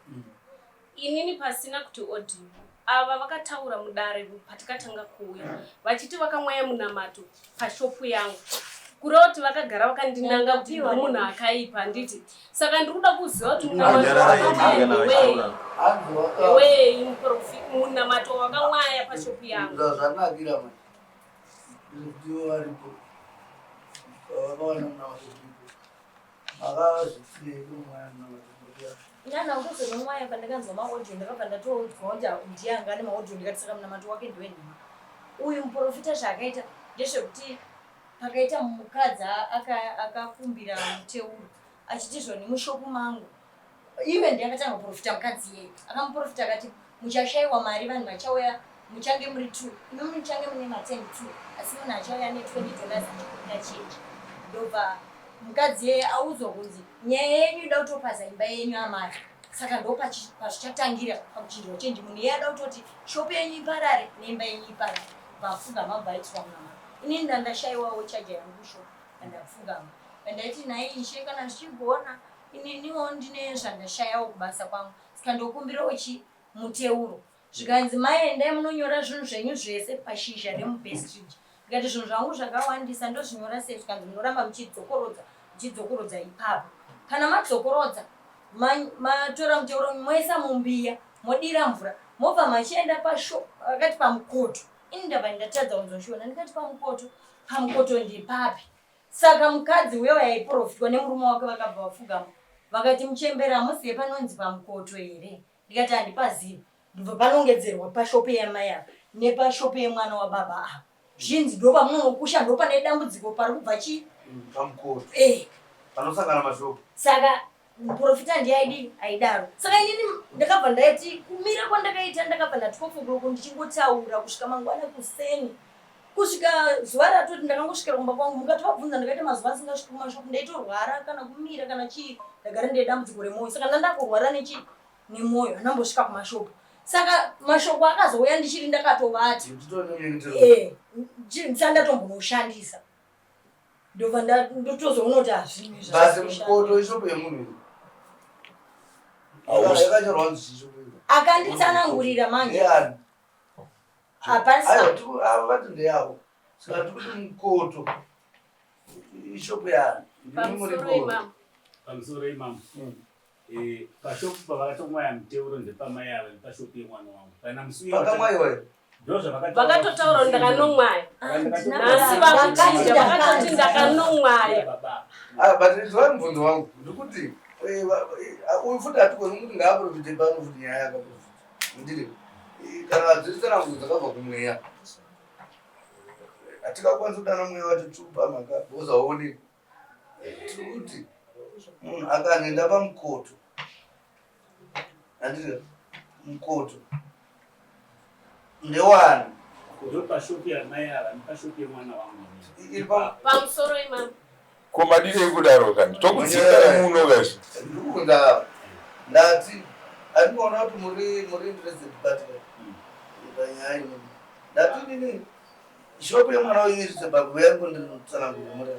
[SPEAKER 6] Inini pasina kuti audio ava vakataura mudare patikatanga kuuya vachiti vakamwaya munamato pashopu yangu kureva kuti vakagara vakandinanga kuti ndiri munhu akaipa handiti saka ndiri kuda kuziva kuti munamato wakamwaya ndewei ndewei muprofi munamato wakamwaya pashopu yangu
[SPEAKER 4] Zvanakira manje ndezvekuti ivo varipo vakawana munamato uripo makazvitirei kumwaya munamato
[SPEAKER 8] Nana kuzonomwaya pandakanzwa maaudio ndakabva ndatoudzwa kuti ndiye anga ane maaudio ndikati saka munamato wake ndewenhema. Uyu muprofita zvaakaita ndezvekuti pakaita mukadzi akakumbira muteuro achiti zvoni mushopu mangu ive ndiye akatanga kuprofita mukadzi iyeye akamuprofita akati muchashaiwa mari vanhu vachauya muchange muri two imi muchange mune maten two asi munhu achauya ne 20 dollars achikumbira change ndobva mukadzi iyeye audzwa kunzi Nyaya yenyu ida kutopaza imba yenyu amai saka ndopazvichatangira pakuchinjwa chenji munhu iye ada kutoti shop yenyu iparare neimba yenyu iparare vapfugama bvaitwa munama inini ndandashaiwawo chaja yangu shop andapfugama pandaiti nhai ishe kana zvichigona ininiwo ndine zvandashayawo kubasa kwangu saka ndokumbirawo chi muteuro Zvikanzi mai endai munonyora zvinhu zvenyu zvese pashizha remubestridge. Ndikati zvinhu zvangu zvakawandisa ndozvinyora sei zvikanzi munoramba muchidzokorodza muchidzokorodza ipapo. Kana madzokorodza matora muteuro moisa mumbiya modira mvura mobva machienda pasho vakati pamukoto. Ini ndabva ndatadza kunzwa shona ndikati pamukoto pamukoto ndepapi. Saka mukadzi uya uya aiprofitwa nemurume wake vakabva vapfugama vakati muchembere hamuzive panonzi pamukoto here? Ndikati handipazivi ndobva panongedzerwa pashop yamai ava nepashop yemwana wababa ava zvinzi ndopamunonokusha ndopane dambudziko pari kubva chii
[SPEAKER 4] Pamukuru.
[SPEAKER 8] eh
[SPEAKER 4] Panosangana mashop.
[SPEAKER 8] saka muprofita ndiye aidii aidaro saka inini ndakabva ndaiti kumira kwandakaita ndakabva ndati 12 o'clock ndichingotaura kusvika mangwana kuseni kusvika zuva ratoti ndakangosvikira kumba kwangu mukatovabvunza ndakaita mazuva asingasviki kumashop ndaitorwara kana kumira kana chii ndagara ndine dambudziko remwoyo saka ndandakurwara nechii nemwoyo andambosvika kumashop saka mashoko akazouya ndichiri ndakatovata eh, ndisati ndatombonoshandisa ndobva ndotozoona kuti hazvinhu
[SPEAKER 4] izvi mukoto ishopo yemunhu
[SPEAKER 8] akanditsanangurira manje hapana
[SPEAKER 4] ava vati ndeyavo saka tikuti mukoto ishopo yaani
[SPEAKER 6] Pamusoro imamo.
[SPEAKER 5] Pamusoro imamo. Eh, pashopu pavakatomwaya muteuro ndepamai ava nepashopu yemwana wangu. Kana musi uya
[SPEAKER 4] Pakamwayiwa here?
[SPEAKER 5] Ndozvavakataura.
[SPEAKER 6] Vakatotaura kuti ndakanomwaya. Nhasi vakuchinja vakatoti ndakanomwaya.
[SPEAKER 4] Ah, but inzwai mubvunzo wangu ndikuti eh, eh, uyu futi hatigoni kuti ngaaprofite pano futi nyaya yakaprofita ndiri kana dziri tsanangudzo dzakabva kumweya hatingakwanisi kudana mweya wacho tikupa mhaka because hauoneki tiri kuti munhu akanenda pamukoto handiti mukoto ndewani
[SPEAKER 5] Ndopashopu yamai ava nepashopu yemwana wangu.
[SPEAKER 4] iri pa
[SPEAKER 6] Pamusoro imamo.
[SPEAKER 2] Ko madirei kudaro kani? Tokudzingai muno kaizvi.
[SPEAKER 4] Ndikubvunza ndati andinoona kuti muri muri interested but panyaya ino ndati nini shop yemwana wenyu iri sepapi uya kunditsanangurira muri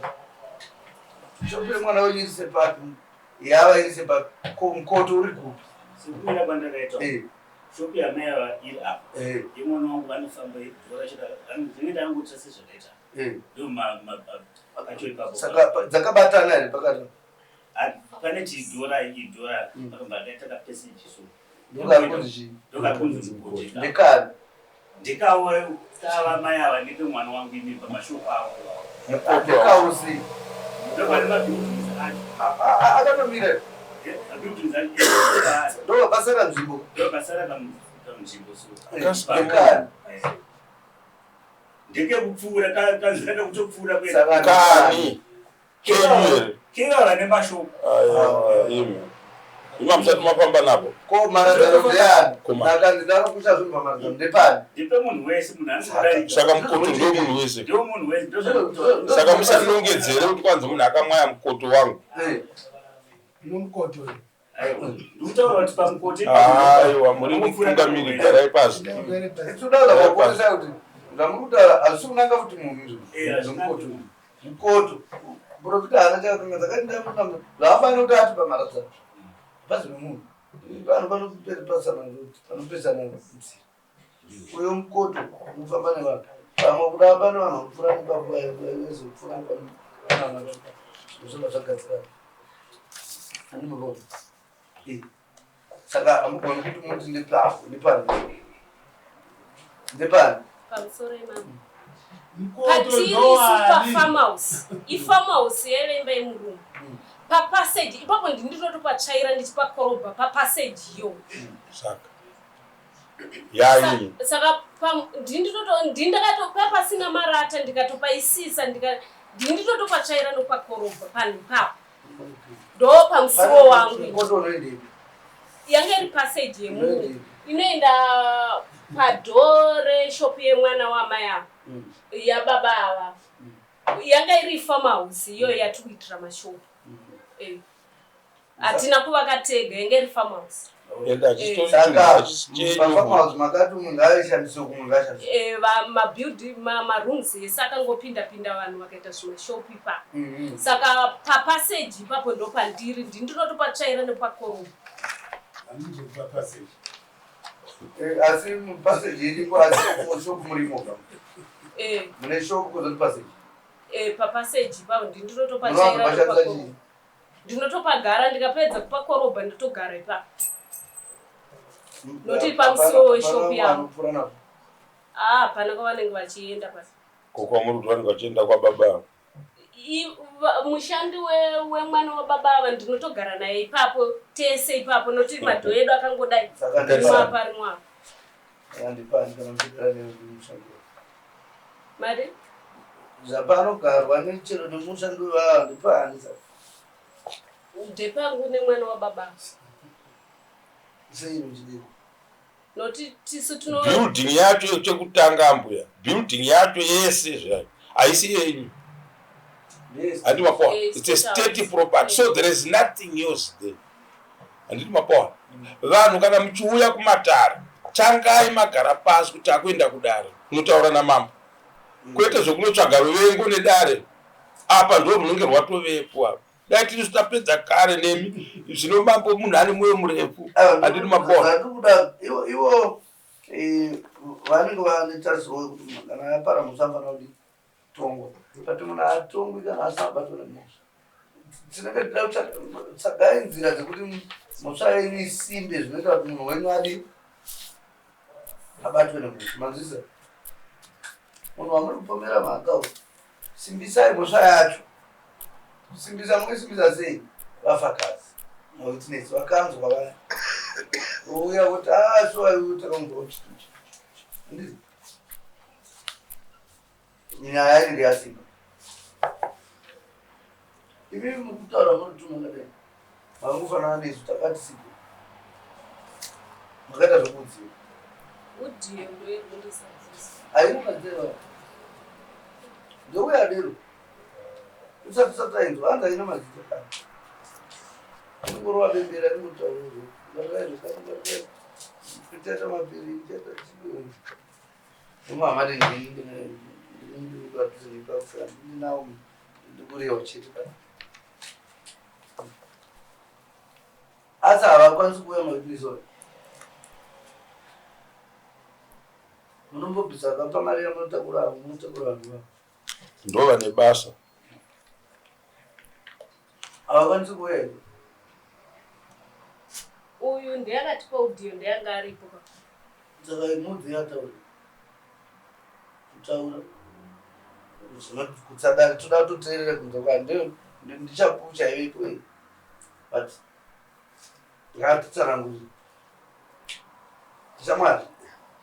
[SPEAKER 4] shop yemwana wenyu iri sepapi yava iri sepapi ko mukoto uri kupi
[SPEAKER 5] Sekumira kwandakaita.
[SPEAKER 4] Eh.
[SPEAKER 5] Shop yamai ava iri apa.
[SPEAKER 4] Eh.
[SPEAKER 5] Yemwana wangu vanofamba dhora chete. Ndinenge ndangoti sezvakaita.
[SPEAKER 4] Eh.
[SPEAKER 5] Ndo acho ipapo.
[SPEAKER 4] Saka dzakabatana here pakati?
[SPEAKER 5] Pane chidhora idhora pakabva kaita kapeseji so.
[SPEAKER 4] Ndokakunzi chii?
[SPEAKER 5] Ndokakunzi mukoto.
[SPEAKER 4] Ndekani?
[SPEAKER 5] Ndekawo kava mai ava ndepe mwana wangu imi pamashoko avo.
[SPEAKER 4] Ndekawo sei?
[SPEAKER 5] Ndopane mabuildings acho.
[SPEAKER 4] Akatomira.
[SPEAKER 5] Mabuildings acho.
[SPEAKER 4] Ndopasara nzvimbo.
[SPEAKER 5] Ndopasara kanzvimbo so.
[SPEAKER 4] Ndekani?
[SPEAKER 5] Ndekekupfuura kanzira kekutopfuura kuenda.
[SPEAKER 2] Kani. Kenyu
[SPEAKER 5] Keva vane mashoko.
[SPEAKER 2] Aiwa imi. Imi hamusati mafamba napo.
[SPEAKER 4] Ko maradzano ndeyani? Ndaka ndinokusha zvinhu pamaradzano ndepani?
[SPEAKER 5] Ndipe munhu wese munhu anokudarika.
[SPEAKER 2] Saka mukoto ndiwo munhu wese.
[SPEAKER 5] Ndiwo munhu wese ndozvandinotaura.
[SPEAKER 2] Saka musanongedzere kuti kwanzi munhu akamwaya mukoto wangu.
[SPEAKER 10] Nomukoto uyu.
[SPEAKER 5] Aiwa. Ndikutaura kuti pamukoto
[SPEAKER 2] Aiwa muri mutungamiri garai pasi.
[SPEAKER 4] Tinoda kukuonesai kuti zvamuri kutaura hazvisi kunanga kuti munhu izvo. Zvemukoto. Mukoto. Muprofita haana chakakanganisa akati ndamuna zvaafanira kuti ati pamaradzano. Hapazi nemunhu. Vanhu vanopesana vanopesana nzira. Uyo mukoto unofamba nevanhu. Pamwe kuda pane vanhu vanopfuura nepapo vaizopfuura nepanana zvobva zvagadzirana. Handimuromo. Eh. Saka hamugoni kuti muti ndepapo ndepani. Ndepani.
[SPEAKER 6] Pamusoro imambo. Patiri isu pafarmhouse. Ifarmhouse yaive imba yemurume. Papassage ipapo ndindotopatsvaira ndichipakorobha papassage iyo.
[SPEAKER 2] Saka yayi
[SPEAKER 6] Saka ndindakatopa pasina marata ndikatopaisisa ndika ndindotopatsvaira nopakorobha panhu ipapo. Ndo pamusiwo wangu.
[SPEAKER 4] Mukoto unoendepi?
[SPEAKER 6] Yanga iri passage yemunhu inoenda padhoo reshop yemwana wamai ava yababa ava. Yanga iri farmhouse iyoyo yatiri kuitira mashopu. Eh. Hatina kuvaka tega, yanga iri farmhouse.
[SPEAKER 2] Ende hachitori
[SPEAKER 4] Saka
[SPEAKER 2] chinhu hachisi chenyu.
[SPEAKER 4] pafarmhouse makati umwe ngaaishandise umwe ngaashandise.
[SPEAKER 6] Eh, mabuild marooms ese akangopinda pinda vanhu vakaita zvimashopu ipapo. Saka papassage ipapo ndopandiri, ndini ndinotopatsvaira nepakorobha.
[SPEAKER 10] Handizopa passage.
[SPEAKER 4] Eh, asi passage iripo asi shop murimo.
[SPEAKER 6] Eh.
[SPEAKER 4] Mune shop kuzoti passage.
[SPEAKER 6] Eh, papassage ipapo ndini
[SPEAKER 4] Munowanza
[SPEAKER 6] ndinotopatsvaira
[SPEAKER 4] pashandisa
[SPEAKER 6] nepakorobha.
[SPEAKER 4] chii?
[SPEAKER 6] Ndinotopagara ndikapedza kupakorobha ndotogara ipapo. Noti pamusiwo weshop yangu.
[SPEAKER 4] Anopfuura napo.
[SPEAKER 6] Ah, hapana kwavanenge vachienda pasi.
[SPEAKER 2] Ko kwamuri kuti vanenge vachienda kwababa ava.
[SPEAKER 6] Mushandi wemwana wababa ava ndinotogara naye ipapo tese ipapo noti madho edu akangodai.
[SPEAKER 4] Saka
[SPEAKER 6] Rimwe apa rimwe apa.
[SPEAKER 4] Handipani kana muchigara nemushandi.
[SPEAKER 6] Mari?
[SPEAKER 4] Zvapanogarwa nechero nemushandi wevava handipani saka.
[SPEAKER 6] Ndepangu nemwana wababa ava.
[SPEAKER 4] Sei muchidii?
[SPEAKER 6] Noti tisu tino
[SPEAKER 2] Building yacho chekutanga ambuya. Building yacho yese zvayo haisi yenyu. Handiti mapoa.
[SPEAKER 6] Yes,
[SPEAKER 2] It's a state
[SPEAKER 6] it's
[SPEAKER 2] property. So there is nothing else there. Handiti mapoa. Vanhu kana muchiuya kumatare tangai magara pasi kuti takuenda kudare kunotaura namambo. Kwete zvekunotsvaga ruvengo nedare. Apa ndo runenge rwatovepo apa. Dai tiri tapedza kare nemi zvino mambo munhu ane mwoyo murefu. Handiti mapoa.
[SPEAKER 4] Zvandikuda ivo ivo eh, vanenge vane tarisiro yekuti munhu kana apara mhosva anofanira kudii tongwa but munhu haatongwi kana asina kubatwa nemhosva. Tinenge tida kutsvaga tsvagai nzira dzekuti mhosva yenyu isimbe zvinoita kuti munhu wenyu adi abatwe nemhosva. Manzwisisa? Munhu wamuri kupomera mhaka uyu simbisai mhosva yacho. Simbisa munoisimbisa sei? Vafakazi mawitness vakanzwa vaya vouya voti ah sure iwe takanzwa uchiti handiti nyaya inenge yasimba. Imi mukutaura muri tuma kadai makangofanana nesu takati sipo makaita zvekuudziwa.
[SPEAKER 6] Udiyo ndoyekundisadzisa.
[SPEAKER 4] Haina mazera ndouya dero usati usatainzwa hanzi haina mazita kana inongorova bembera ringotaura ngarirai tichaita mapiri tichaita chii nomwe hama ndinawo ndikurewa chete kana asi havakwanisi kuuya mawitness munombobvisa kapa mari yamunotakura munotakura vanhu vavo
[SPEAKER 2] Ndova nebasa.
[SPEAKER 4] Havakwanisi kuuya here?
[SPEAKER 6] Uyu ndiye akatipa audio ndiye anga aripo pa.
[SPEAKER 4] Saka imudzi yataura. Kutaura. Kutsadari toda kutoteerera kunzwa kwa ndio ndichapupu chaivepo iyi. But ngatitsanangure. Shamwari.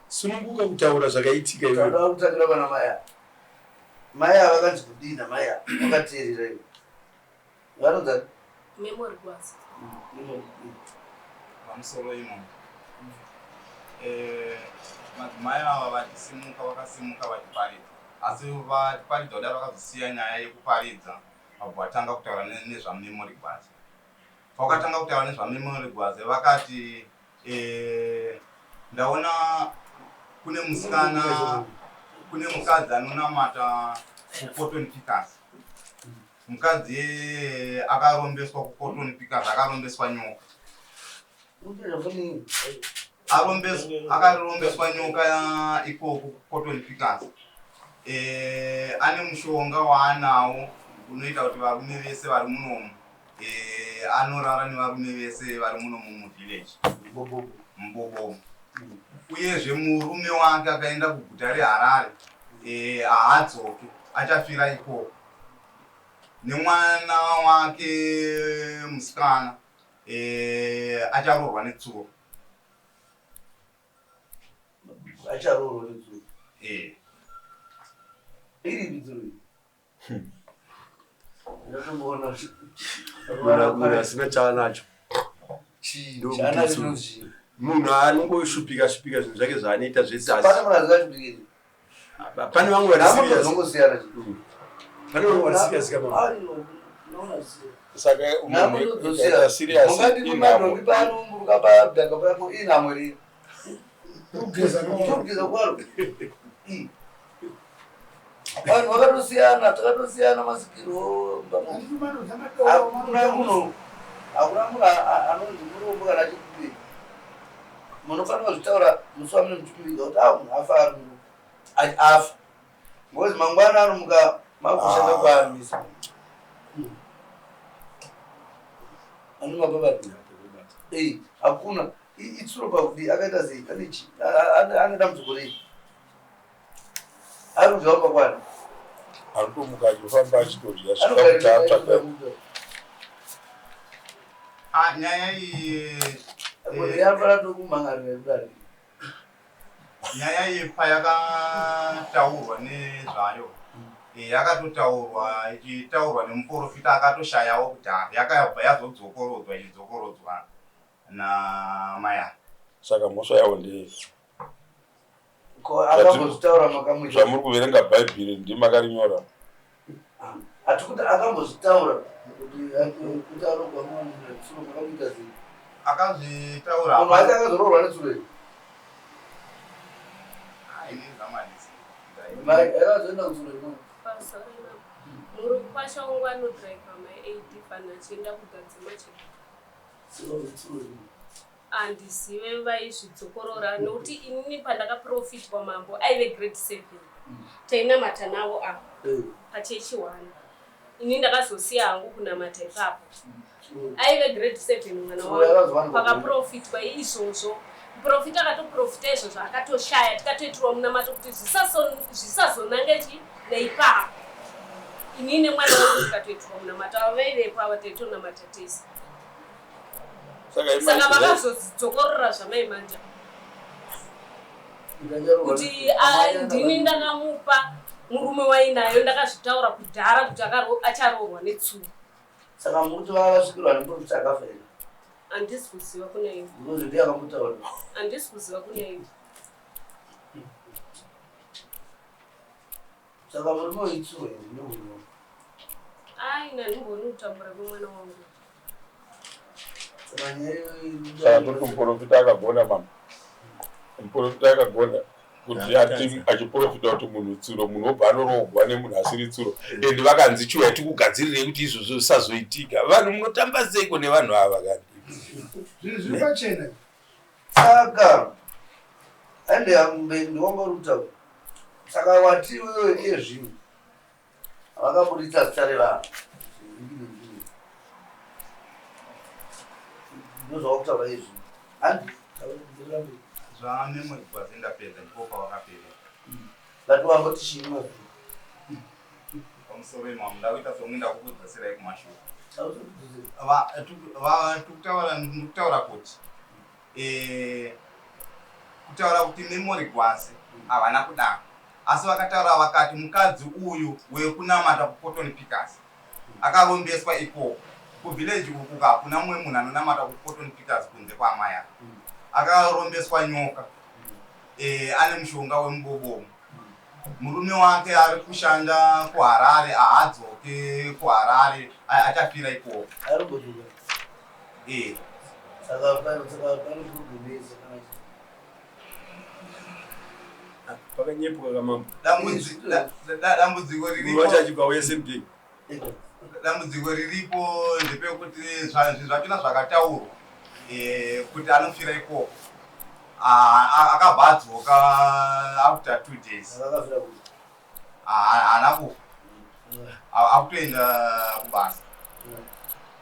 [SPEAKER 3] Sununguka kutaura zvakaitika iwe.
[SPEAKER 4] Tauda kutangira pana mai ava. Mai ava vakanzi kudii namai ava vakateerera ivo vanonzi
[SPEAKER 6] Memory Gwazi.
[SPEAKER 7] Pamusoro imo eh, madzimai ava vachisimuka vakasimuka vachiparidza asi vachiparidza kudaro vakazosiya nyaya yekuparidza vabva vatanga kutaura nezvamemory Gwazi. Pavakatanga kutaura nezvaMemory Gwaze vakati eh, ndaona kune musikana kune mukadzi anonamata kuCotton Pickers. Mukadzi iyeye akarombeswa kuCotton Pickers akarombeswa nyoka. Akarombeswa nyoka ikoko kuCotton Pickers. Eh, ane mushonga waanawo unoita kuti varume vese vari munomu Eh, anorara nevarume vese vari muno muvillage mubobobo uyezve murume wake akaenda kuguta reharare eh, haadzoke achafira ikoko nemwana wake musikana eh, acharoorwa netsuro
[SPEAKER 4] acharoorwa netsuro iripi tsuro iyi
[SPEAKER 3] Munhu asina chaanacho munhu anongoshupika shupika zvinhu zvake zvaanoita zvese pane vamwe pane vamwe vari serious kama
[SPEAKER 2] saka munhu akaita serious inhamo
[SPEAKER 4] inhamo iri kugeza kwaro vanhu vakatosiyana takatosiyana masikirwo hakuna munhu hakuna munhu anonzi murombo kana achikupei munofanira kuzvitaura musi wamune muchikuviga kuti a munhu afa ari murombo afa ngozi mangwana anomuka makushanda kwaamisa anomababati ei hakuna itsuro pakudii akaita sei ane chi ane dambudziko rei ari kudya kumba kwani
[SPEAKER 2] ari kutomuka achifamba achitodya chikafu chaatsvaga
[SPEAKER 7] ah, nyaya iyi
[SPEAKER 4] eh, yafana tokumhangarira kudari
[SPEAKER 7] nyaya iyi payakataurwa nezvayo eh, yakatotaurwa ichitaurwa nemuprofita akatoshayawo kudhara yakabva yazodzokorodzwa ichidzokorodzwa namai ava.
[SPEAKER 2] Saka mhosva yavo ndeyei?
[SPEAKER 4] Ko akambozvitaura makamuita.
[SPEAKER 2] Zvamuri kuverenga bhaibheri ndimi makarinyora.
[SPEAKER 4] Hatikuti akambozvitaura kuti kuti arogwa mwana netsuro makamuita sei?
[SPEAKER 7] Akazvitaura.
[SPEAKER 4] Munhu wacho akazoroorwa netsuro iyi.
[SPEAKER 7] Ah, ini zvamanisi.
[SPEAKER 4] Mai akazoenda kutsuro iyi.
[SPEAKER 6] Pamusoro ipapo. Murukwasha wangu anodriver my AD fana achienda kugadzima chete. Handizive vaizvidzokorora nokuti inini pandakaprofitwa mambo aive grade 7 tainamata navo apa pachechi one ini ndakazosiya hangu kunamata ipapo aive grade 7 mwana wangu pakaprofitwa izvozvo muprofita akatoprofita izvozvo akatoshaya tikatoitirwa munamato kuti zvisazonange chi neipapo ini nemwana wangu tikatoitirwa munamato ava vaivepo ava taitonamata tese saka vakazodzokorora zvamai manja kuti ah, ndini ndakamupa murume wainayo ndakazvitaura kudhara kuti acharoorwa netsuro
[SPEAKER 4] saka mukuti vakasvikirwa nemuprofita akafa here
[SPEAKER 6] handisi kuziva kuna ivo
[SPEAKER 4] because ndiye akamutaura
[SPEAKER 6] handisi kuziva kuna ivo
[SPEAKER 4] Saka murume uyu itsuro here ndokunyora.
[SPEAKER 6] Ai nandimbooni kutambura kwemwana wangu.
[SPEAKER 4] Saka nyaya iyoyo
[SPEAKER 2] Saka toti muprofita akagona mama. Muprofita akagona kuti ati achiprofita kuti munhu tsuro munhu obva anoroogwa nemunhu asiri tsuro and vakanzi chiuya tikugadzirirei kuti izvozvo zvisazoitika vanhu munotamba seiko nevanhu ava kani
[SPEAKER 10] Zvinhu zviri pachena.
[SPEAKER 4] Saka hande yangu ndiwanga uri kutaura. Saka wati iwewe iye zvino vakaburitsa zita revanhu. Ndozvawakutaura iye zvino. Handi
[SPEAKER 7] Zvamemori gwazi ndapedza ndipo pawakapera.
[SPEAKER 4] But wamboti chii mazuro?
[SPEAKER 7] Pamusoro imamo ndakuita sekunge ndakukudzoserai kumashure.
[SPEAKER 4] Hausi kukudzosera.
[SPEAKER 7] Tikutaura ndikutaura kuti eh, kutaura kuti Memory Gwasi havana kudaro. Asi vakataura vakati mukadzi uyu wekunamata kuCotton Pickers akarombeswa ikoko. Kuvillage uku hakuna mumwe munhu anonamata kuCotton Pickers kunze kwaamai ava. Akarombeswa nyoka. Eh, ane mushonga wemubobomo. Murume wake ari kushanda kuHarare ahadzoke kuHarare achafira ikoko.
[SPEAKER 4] Arikumbodzoka.
[SPEAKER 7] Eh.
[SPEAKER 4] Saka pane saka pane problem yese kana
[SPEAKER 3] Pakanyepuka kamambo.
[SPEAKER 7] Dambudziko riripo.
[SPEAKER 3] Wacho achibva uya same day.
[SPEAKER 7] Dambudziko riripo ndepekuti zvinhu zvachona zvakataurwa eh, kuti anofira ikoko. Akabva adzoka after 2 days.
[SPEAKER 4] Akafira kupi?
[SPEAKER 7] Haana kufa. Akutoenda kubasa.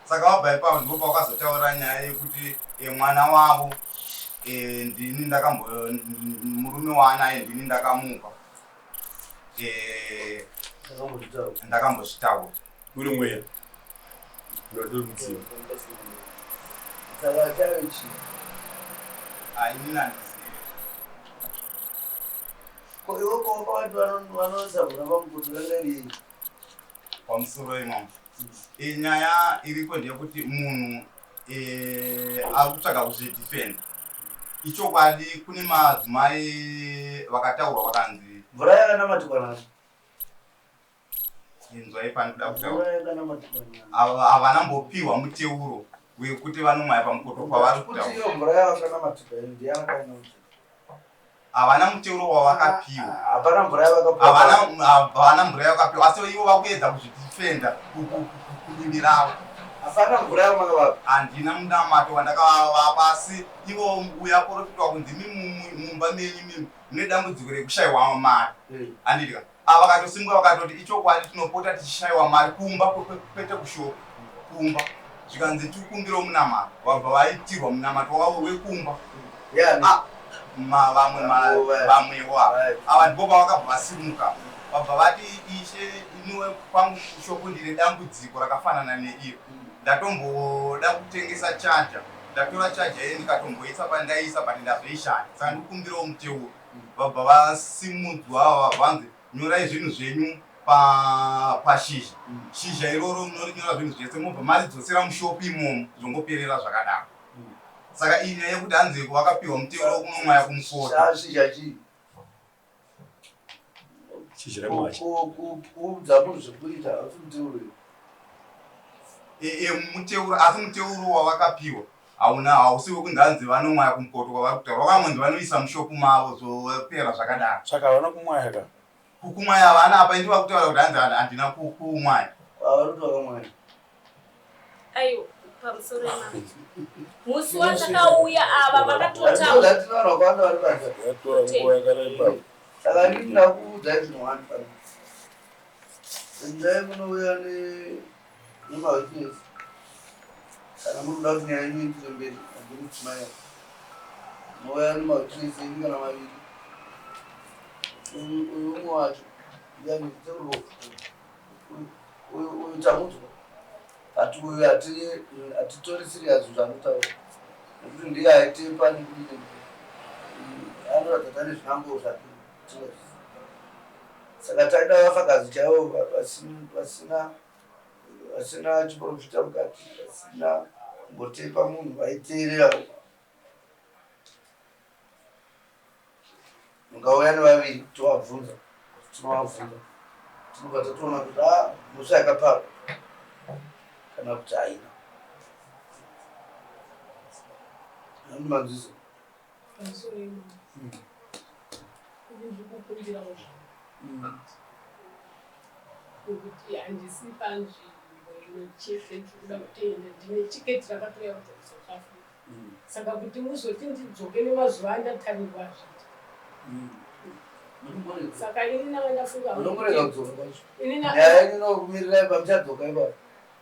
[SPEAKER 7] Saka wabva ipapo ndipo pawakazotaura nyaya yekuti mwana wavo ndini ndakambo murume waanaye ndini ndakamupa. Ndakambozvitaura.
[SPEAKER 3] Uri mweya. Unotorudziwa.
[SPEAKER 4] Saka chave chii?
[SPEAKER 7] Ah, inini handizivi.
[SPEAKER 4] Ko iwe ko vanhu vanoisa mvura pamukoto yanga iri yei?
[SPEAKER 7] Pamusoro imamo. Nyaya iriko ndeyekuti munhu ari kutsvaga kuzvidefend. Ichokwadi kune madzimai vakataurwa vakanzi
[SPEAKER 4] Mvura yakanamatikwa nani?
[SPEAKER 7] Inzwai panoda
[SPEAKER 4] Mvura
[SPEAKER 7] kutaura.
[SPEAKER 4] yakanamatikwa nani?
[SPEAKER 7] Havana mbopiwa muteuro wekuti vanomwaya pamukoto kwavari
[SPEAKER 4] Kuti
[SPEAKER 7] kutaura.
[SPEAKER 4] iyo mvura yakanamatikwa iyo ndiyakanamatikwa.
[SPEAKER 7] Havana muteuro wavakapiwa.
[SPEAKER 4] Hapana mvura yavakapiwa.
[SPEAKER 7] Havana mvura yavakapiwa asi ivo vakuedza kuzvidefenda kudivi ravo.
[SPEAKER 4] Hapana mvura yamakavapa.
[SPEAKER 7] Handina munamato wandakavapa asi ivo uya profitwa kunzi mumba menyu mimi mune dambudziko rekushaiwa mari. Handiti ava vakatosimuka vakatoti ichokwadi tinopota tichishayiwa mari kumba kwete kushopu kumba. Zvikanzi tikumbire munamato vabva vaitirwa munamato wavo wekumba. Vamwe vamwewo ava. Ava ndipo pavakabva vasimuka vabva vati ishe iniwe kwangu kushopu ndine dambudziko rakafanana neiro. Ndatomboda kutengesa charger. Ndatora charger iye ndikatomboisa pandaisa but ndazoishaya. Saka ndikumbirawo muteuro. Vabva vasimudzwa vabva vanzi nyorai zvinhu zvenyu pashizha. Shizha iroro munorinyora zvinhu zvese mobva maridzosera mushopu imomo zvongoperera zvakadaro. Saka iyi nyaya yekuti hanzi vakapiwa muteuro kunomwaya kumukoto.
[SPEAKER 4] Shizha chii?
[SPEAKER 3] Shizha remwacha.
[SPEAKER 4] Kuudza munhu zvekuita hausi muteuro
[SPEAKER 7] iwe. Muteuro asi muteuro wavakapiwa hauna hausi wekuti hanzi vanomwaya kumukoto kwavari kutaura. Vakangonzi vanoisa mushopu mavo zvopera zvakadaro.
[SPEAKER 2] Saka havana kumwaya ka?
[SPEAKER 7] Kumwaya havana apa ndivo vakutaura kuti hanzi handina kumwaya.
[SPEAKER 4] Vari kuti vakamwaya.
[SPEAKER 6] Aiwa, pamusoro imambo. Musi watakauya ava vakatotaura.
[SPEAKER 4] Ndati vanhu vakawanda vari panze.
[SPEAKER 2] Yatora nguva yakareba.
[SPEAKER 4] Saka ndini ndakuudzai zvinhu wani pano. Endai munouya nemawitness. Kana muri kuda kuti nyaya yenyu iendere mberi, handiri mudzimai. Munouya nemawitness enyu kana maviri. Uyu umwe wacho ndiani Terubo. Uyu tamudzwa. But uyu hatitori serious zvaanotaura. Nekuti ndiye aitepa nekudini. Anoratidza kuti ane zvinangwa zvake. Saka taida vafakazi chaivo vasina chiprofita mukati, vasina kumbotepa munhu, vaiteerera. Mukauya nevaviri tovabvunza, tinovabvunza. Tinobva tatoona kuti mhosva yakaparwa kana kuti haina. Handimanzwisa.
[SPEAKER 9] Pamusoro imambo. Ini ndiri kukumbirawo zvangu. Nekuti handisi panzvimbo imwe chete ndiri kuda kutoenda ndine tiketi rakatouya kubva kuSouth Africa. Saka kuti muzoti ndidzoke nemazuva andatarirwa hazviiti. Saka ini ndanga ndafunga hangu
[SPEAKER 4] Munomborega
[SPEAKER 9] kuti
[SPEAKER 4] kudzoka kwacho.
[SPEAKER 9] ini
[SPEAKER 4] Nyaya yenyu inokumirirai pamuchadzoka ipapo.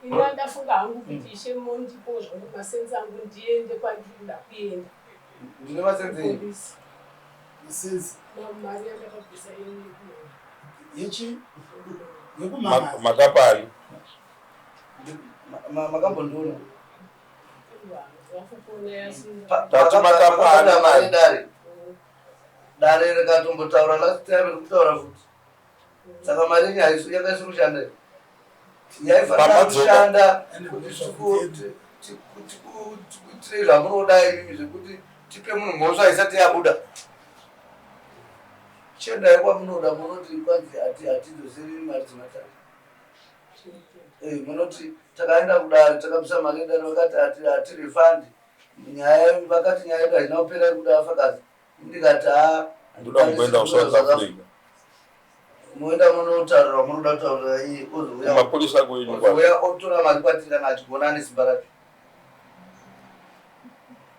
[SPEAKER 9] Ini ndafunga hangu kuti ishe mondipo zvangu masenzi angu ndiende kwandiri kuda kuenda.
[SPEAKER 4] Ndine masenzi enyu?
[SPEAKER 9] Polisi.
[SPEAKER 10] Masenzi.
[SPEAKER 9] Mari yandakabvisa ini yekumama.
[SPEAKER 10] Yechi? Yekumama.
[SPEAKER 2] Makapani.
[SPEAKER 4] Makambondiona?
[SPEAKER 9] Vakukona yasi.
[SPEAKER 2] Tati makapani
[SPEAKER 4] Mari dare. Dare rikatombotaura last time rikutaura futi. Saka mari yenyu haisi yanga isiri kushanda here? Yaifanira kushanda kuti tikuitirei zvamunoda imimi zvekuti tipe munhu mhosva isati yabuda. Chiendai kwamunoda munoti kwanzi hatidzoseri mari dzematare. Eh, munoti takaenda kudare takabvisa mari yedare vakati hatirefund nyaya vakati nyaya yedu haina kupera iri kuda vafakazi. Ndikati haa
[SPEAKER 2] Ndoda kumboenda kuSouth Africa.
[SPEAKER 4] Moenda munotaura munoda kutaura iye ozouya.
[SPEAKER 2] Kumapurisa kwenyu kwa.
[SPEAKER 4] Ozouya otora mari kwatiri kana achigona ane simba racho.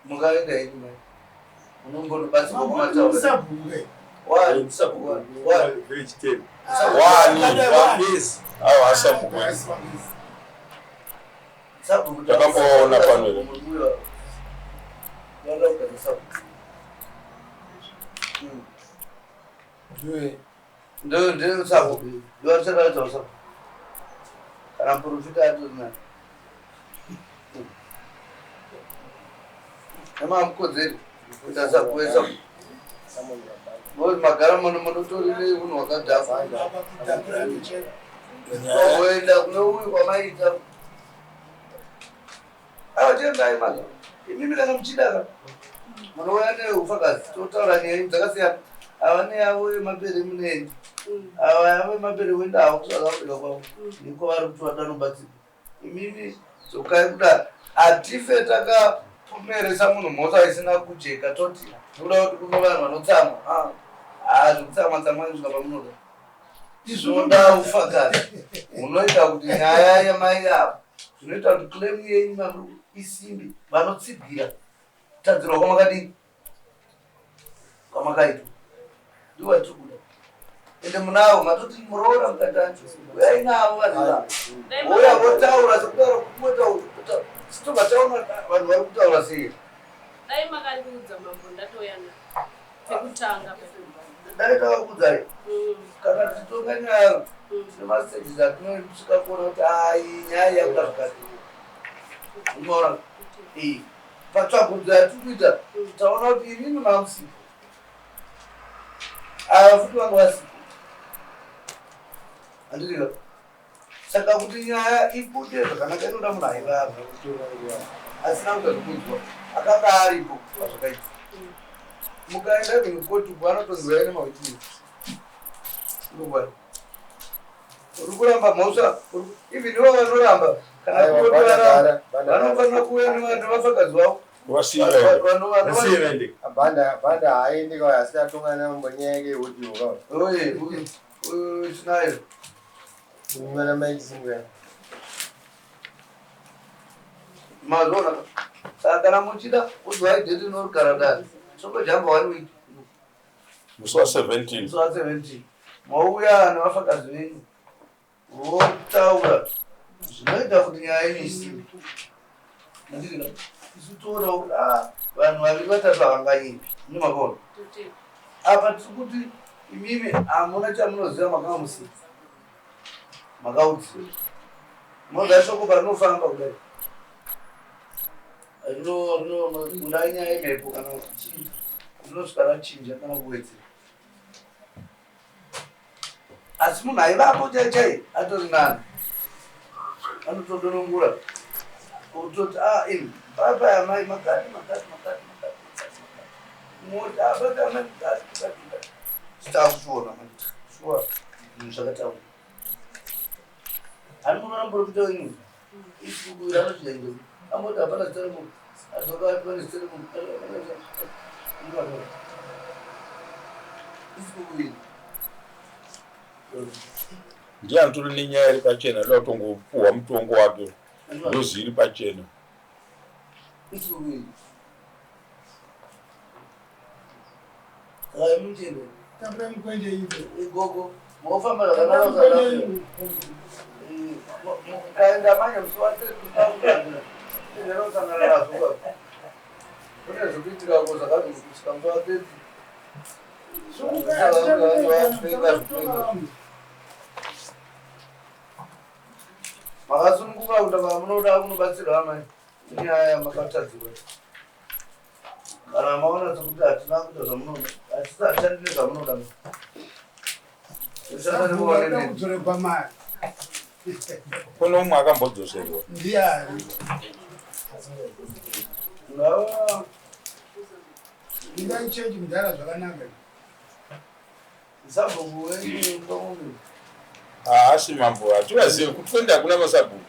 [SPEAKER 4] Mungaenda henyu mai. Munombonobatsirwa kumataura.
[SPEAKER 10] Sabhuku.
[SPEAKER 4] Wani? Wani?
[SPEAKER 3] Village 10.
[SPEAKER 2] Wani?
[SPEAKER 3] Wambezi.
[SPEAKER 2] Awa asabhuku.
[SPEAKER 4] Sabhuku.
[SPEAKER 2] Takamboona pano here?
[SPEAKER 4] Vanoda kugadza sabhuku. Ndo ndo sabhuku. Ndo achakaita sabhuku. Kana muprofita atori nani. Nemamukodzeri kuita sabhuku wesabhuku. Ngozi magara muno munotori neunhu hwakadhakwa. Kuenda kune uyu kwamaita. Aiwa tendai maka. Imimi kana muchida ka. Munouya neufakazi totaura nyaya dzakasiyana. Ava neyavo yemapere muneni. Ava yavo yemapere voenda havo kuSouth Africa kwavo. Ndiko vari kuti vadanobatsirwa. Imimi dzokai kudare. Hatife takapomeresa munhu mhosva isina kujeka toti ndoda kuti kune vanhu vanotsamwa. Ah, ah zvekutsamwa tsamwa kusvika pamunoda. Tinoda ufakazi hunoita kuti nyaya yamai ava zvinoita kuti claim yenyu mamuri isimbe vanotsigira kutadzirwa kwamakadii kwamakaitwa ndiwo vatiri kuda ende munavo matoti muroora mukati acho uyai navo vanhu ivavo vouya votaura sekutaura kumotaura sitobva taona vanhu vari kutaura sei
[SPEAKER 6] Dai makandiudza mambo ndatouya nayo pekutanga.
[SPEAKER 4] Dai takakuudzai kana tichitonga nyaya tine mastages atinosvika kuona kuti ai nyaya yakuda zvakati unoona Eh, patsvagurudzo yatiri kuita taona kuti imimi mamusipo ava futi vanga vasipo handitika Saka kuti nyaya ibude zvakanaka inoda munhu aiva asina kuita zvekunzwa akanga aripo pazvakaita. Mukaenda even kukoti uko anotonzi uyai nemawitness. Unokwani. Uri kuramba mhosva even ivo vanoramba kana
[SPEAKER 1] Aiwa,
[SPEAKER 4] kukoti
[SPEAKER 1] banda
[SPEAKER 4] varamba
[SPEAKER 1] gara, banda gara.
[SPEAKER 4] vanofanira kuuya nevafakazi vavo.
[SPEAKER 2] Vasiye
[SPEAKER 4] Vasiye
[SPEAKER 1] Banda banda haaendi kwa asi atonga nambo nyaya yake yehodiwo ka.
[SPEAKER 4] Oye, uyu uyu tinayo.
[SPEAKER 1] Mwana mai chisimbuya.
[SPEAKER 4] Mazona. Saka kana muchida kudzwai date rinorigara dare. Sokojamba one week.
[SPEAKER 2] Musi wa 17.
[SPEAKER 4] Musi wa 17. Mauya nevafakazi venyu votaura zvinoita kuti nyaya yenyu isimbe. Handiti isu toona kuti ah, vanhu vaviri vatatu havanganyepi. Ndimakaona. Apa tiri kuti imimi hamuna chamunoziva makanga musina. Makaudziwa. Munoziva shoko parinofamba kudai. Rino rino kuda nyaya yemhepo kana chii rinosvika rachinja kana kuwedzera. Asi munhu aivapo chai chai atori nani. Anotodonongura. Kutoti ah ini baba amai makati makati makati makati makati makati. Moti ah baba amai makati makati makati. Takuchiona manje. Shuwa zvinhu zvakataurwa. Ani munoona muprofita wenyu isuku anozvienda. Amboti hapana zita remunhu. Adzoka ati pane zita remunhu. Isuku iyi.
[SPEAKER 2] Ndiye anotori nenyaya iri pachena anoda kutongopuhwa mutongo wake ndozi iri pachena.
[SPEAKER 4] Isuku iyi. Saka imi muchende.
[SPEAKER 10] Tambura mukwende ivo.
[SPEAKER 4] Igogo. Mofamba zvakanaka zvakanaka. Mukaenda manje musi wa 30 tinosangana nazvo. Kune zvekuitika ko zvakati kusvika musi wa 30. Makasununguka kuenda kwamunoda kunobatsirwa amai. Inyaya yamakatadzirwa. Kana maona sekuti Hatina kuita zvamunoda. Hatishandi nezvamunoda. Toshanda nekuona
[SPEAKER 10] kudzoregwa mari.
[SPEAKER 2] Kune umwe akambodzoserwa.
[SPEAKER 10] Ndiani?
[SPEAKER 4] Ngawa.
[SPEAKER 10] Indai chechi mudhara zvakanaka.
[SPEAKER 4] Sabhuku wenyu ndomupi?
[SPEAKER 2] Haasi mambo, hativazivi kutwenda hakuna masabhuku.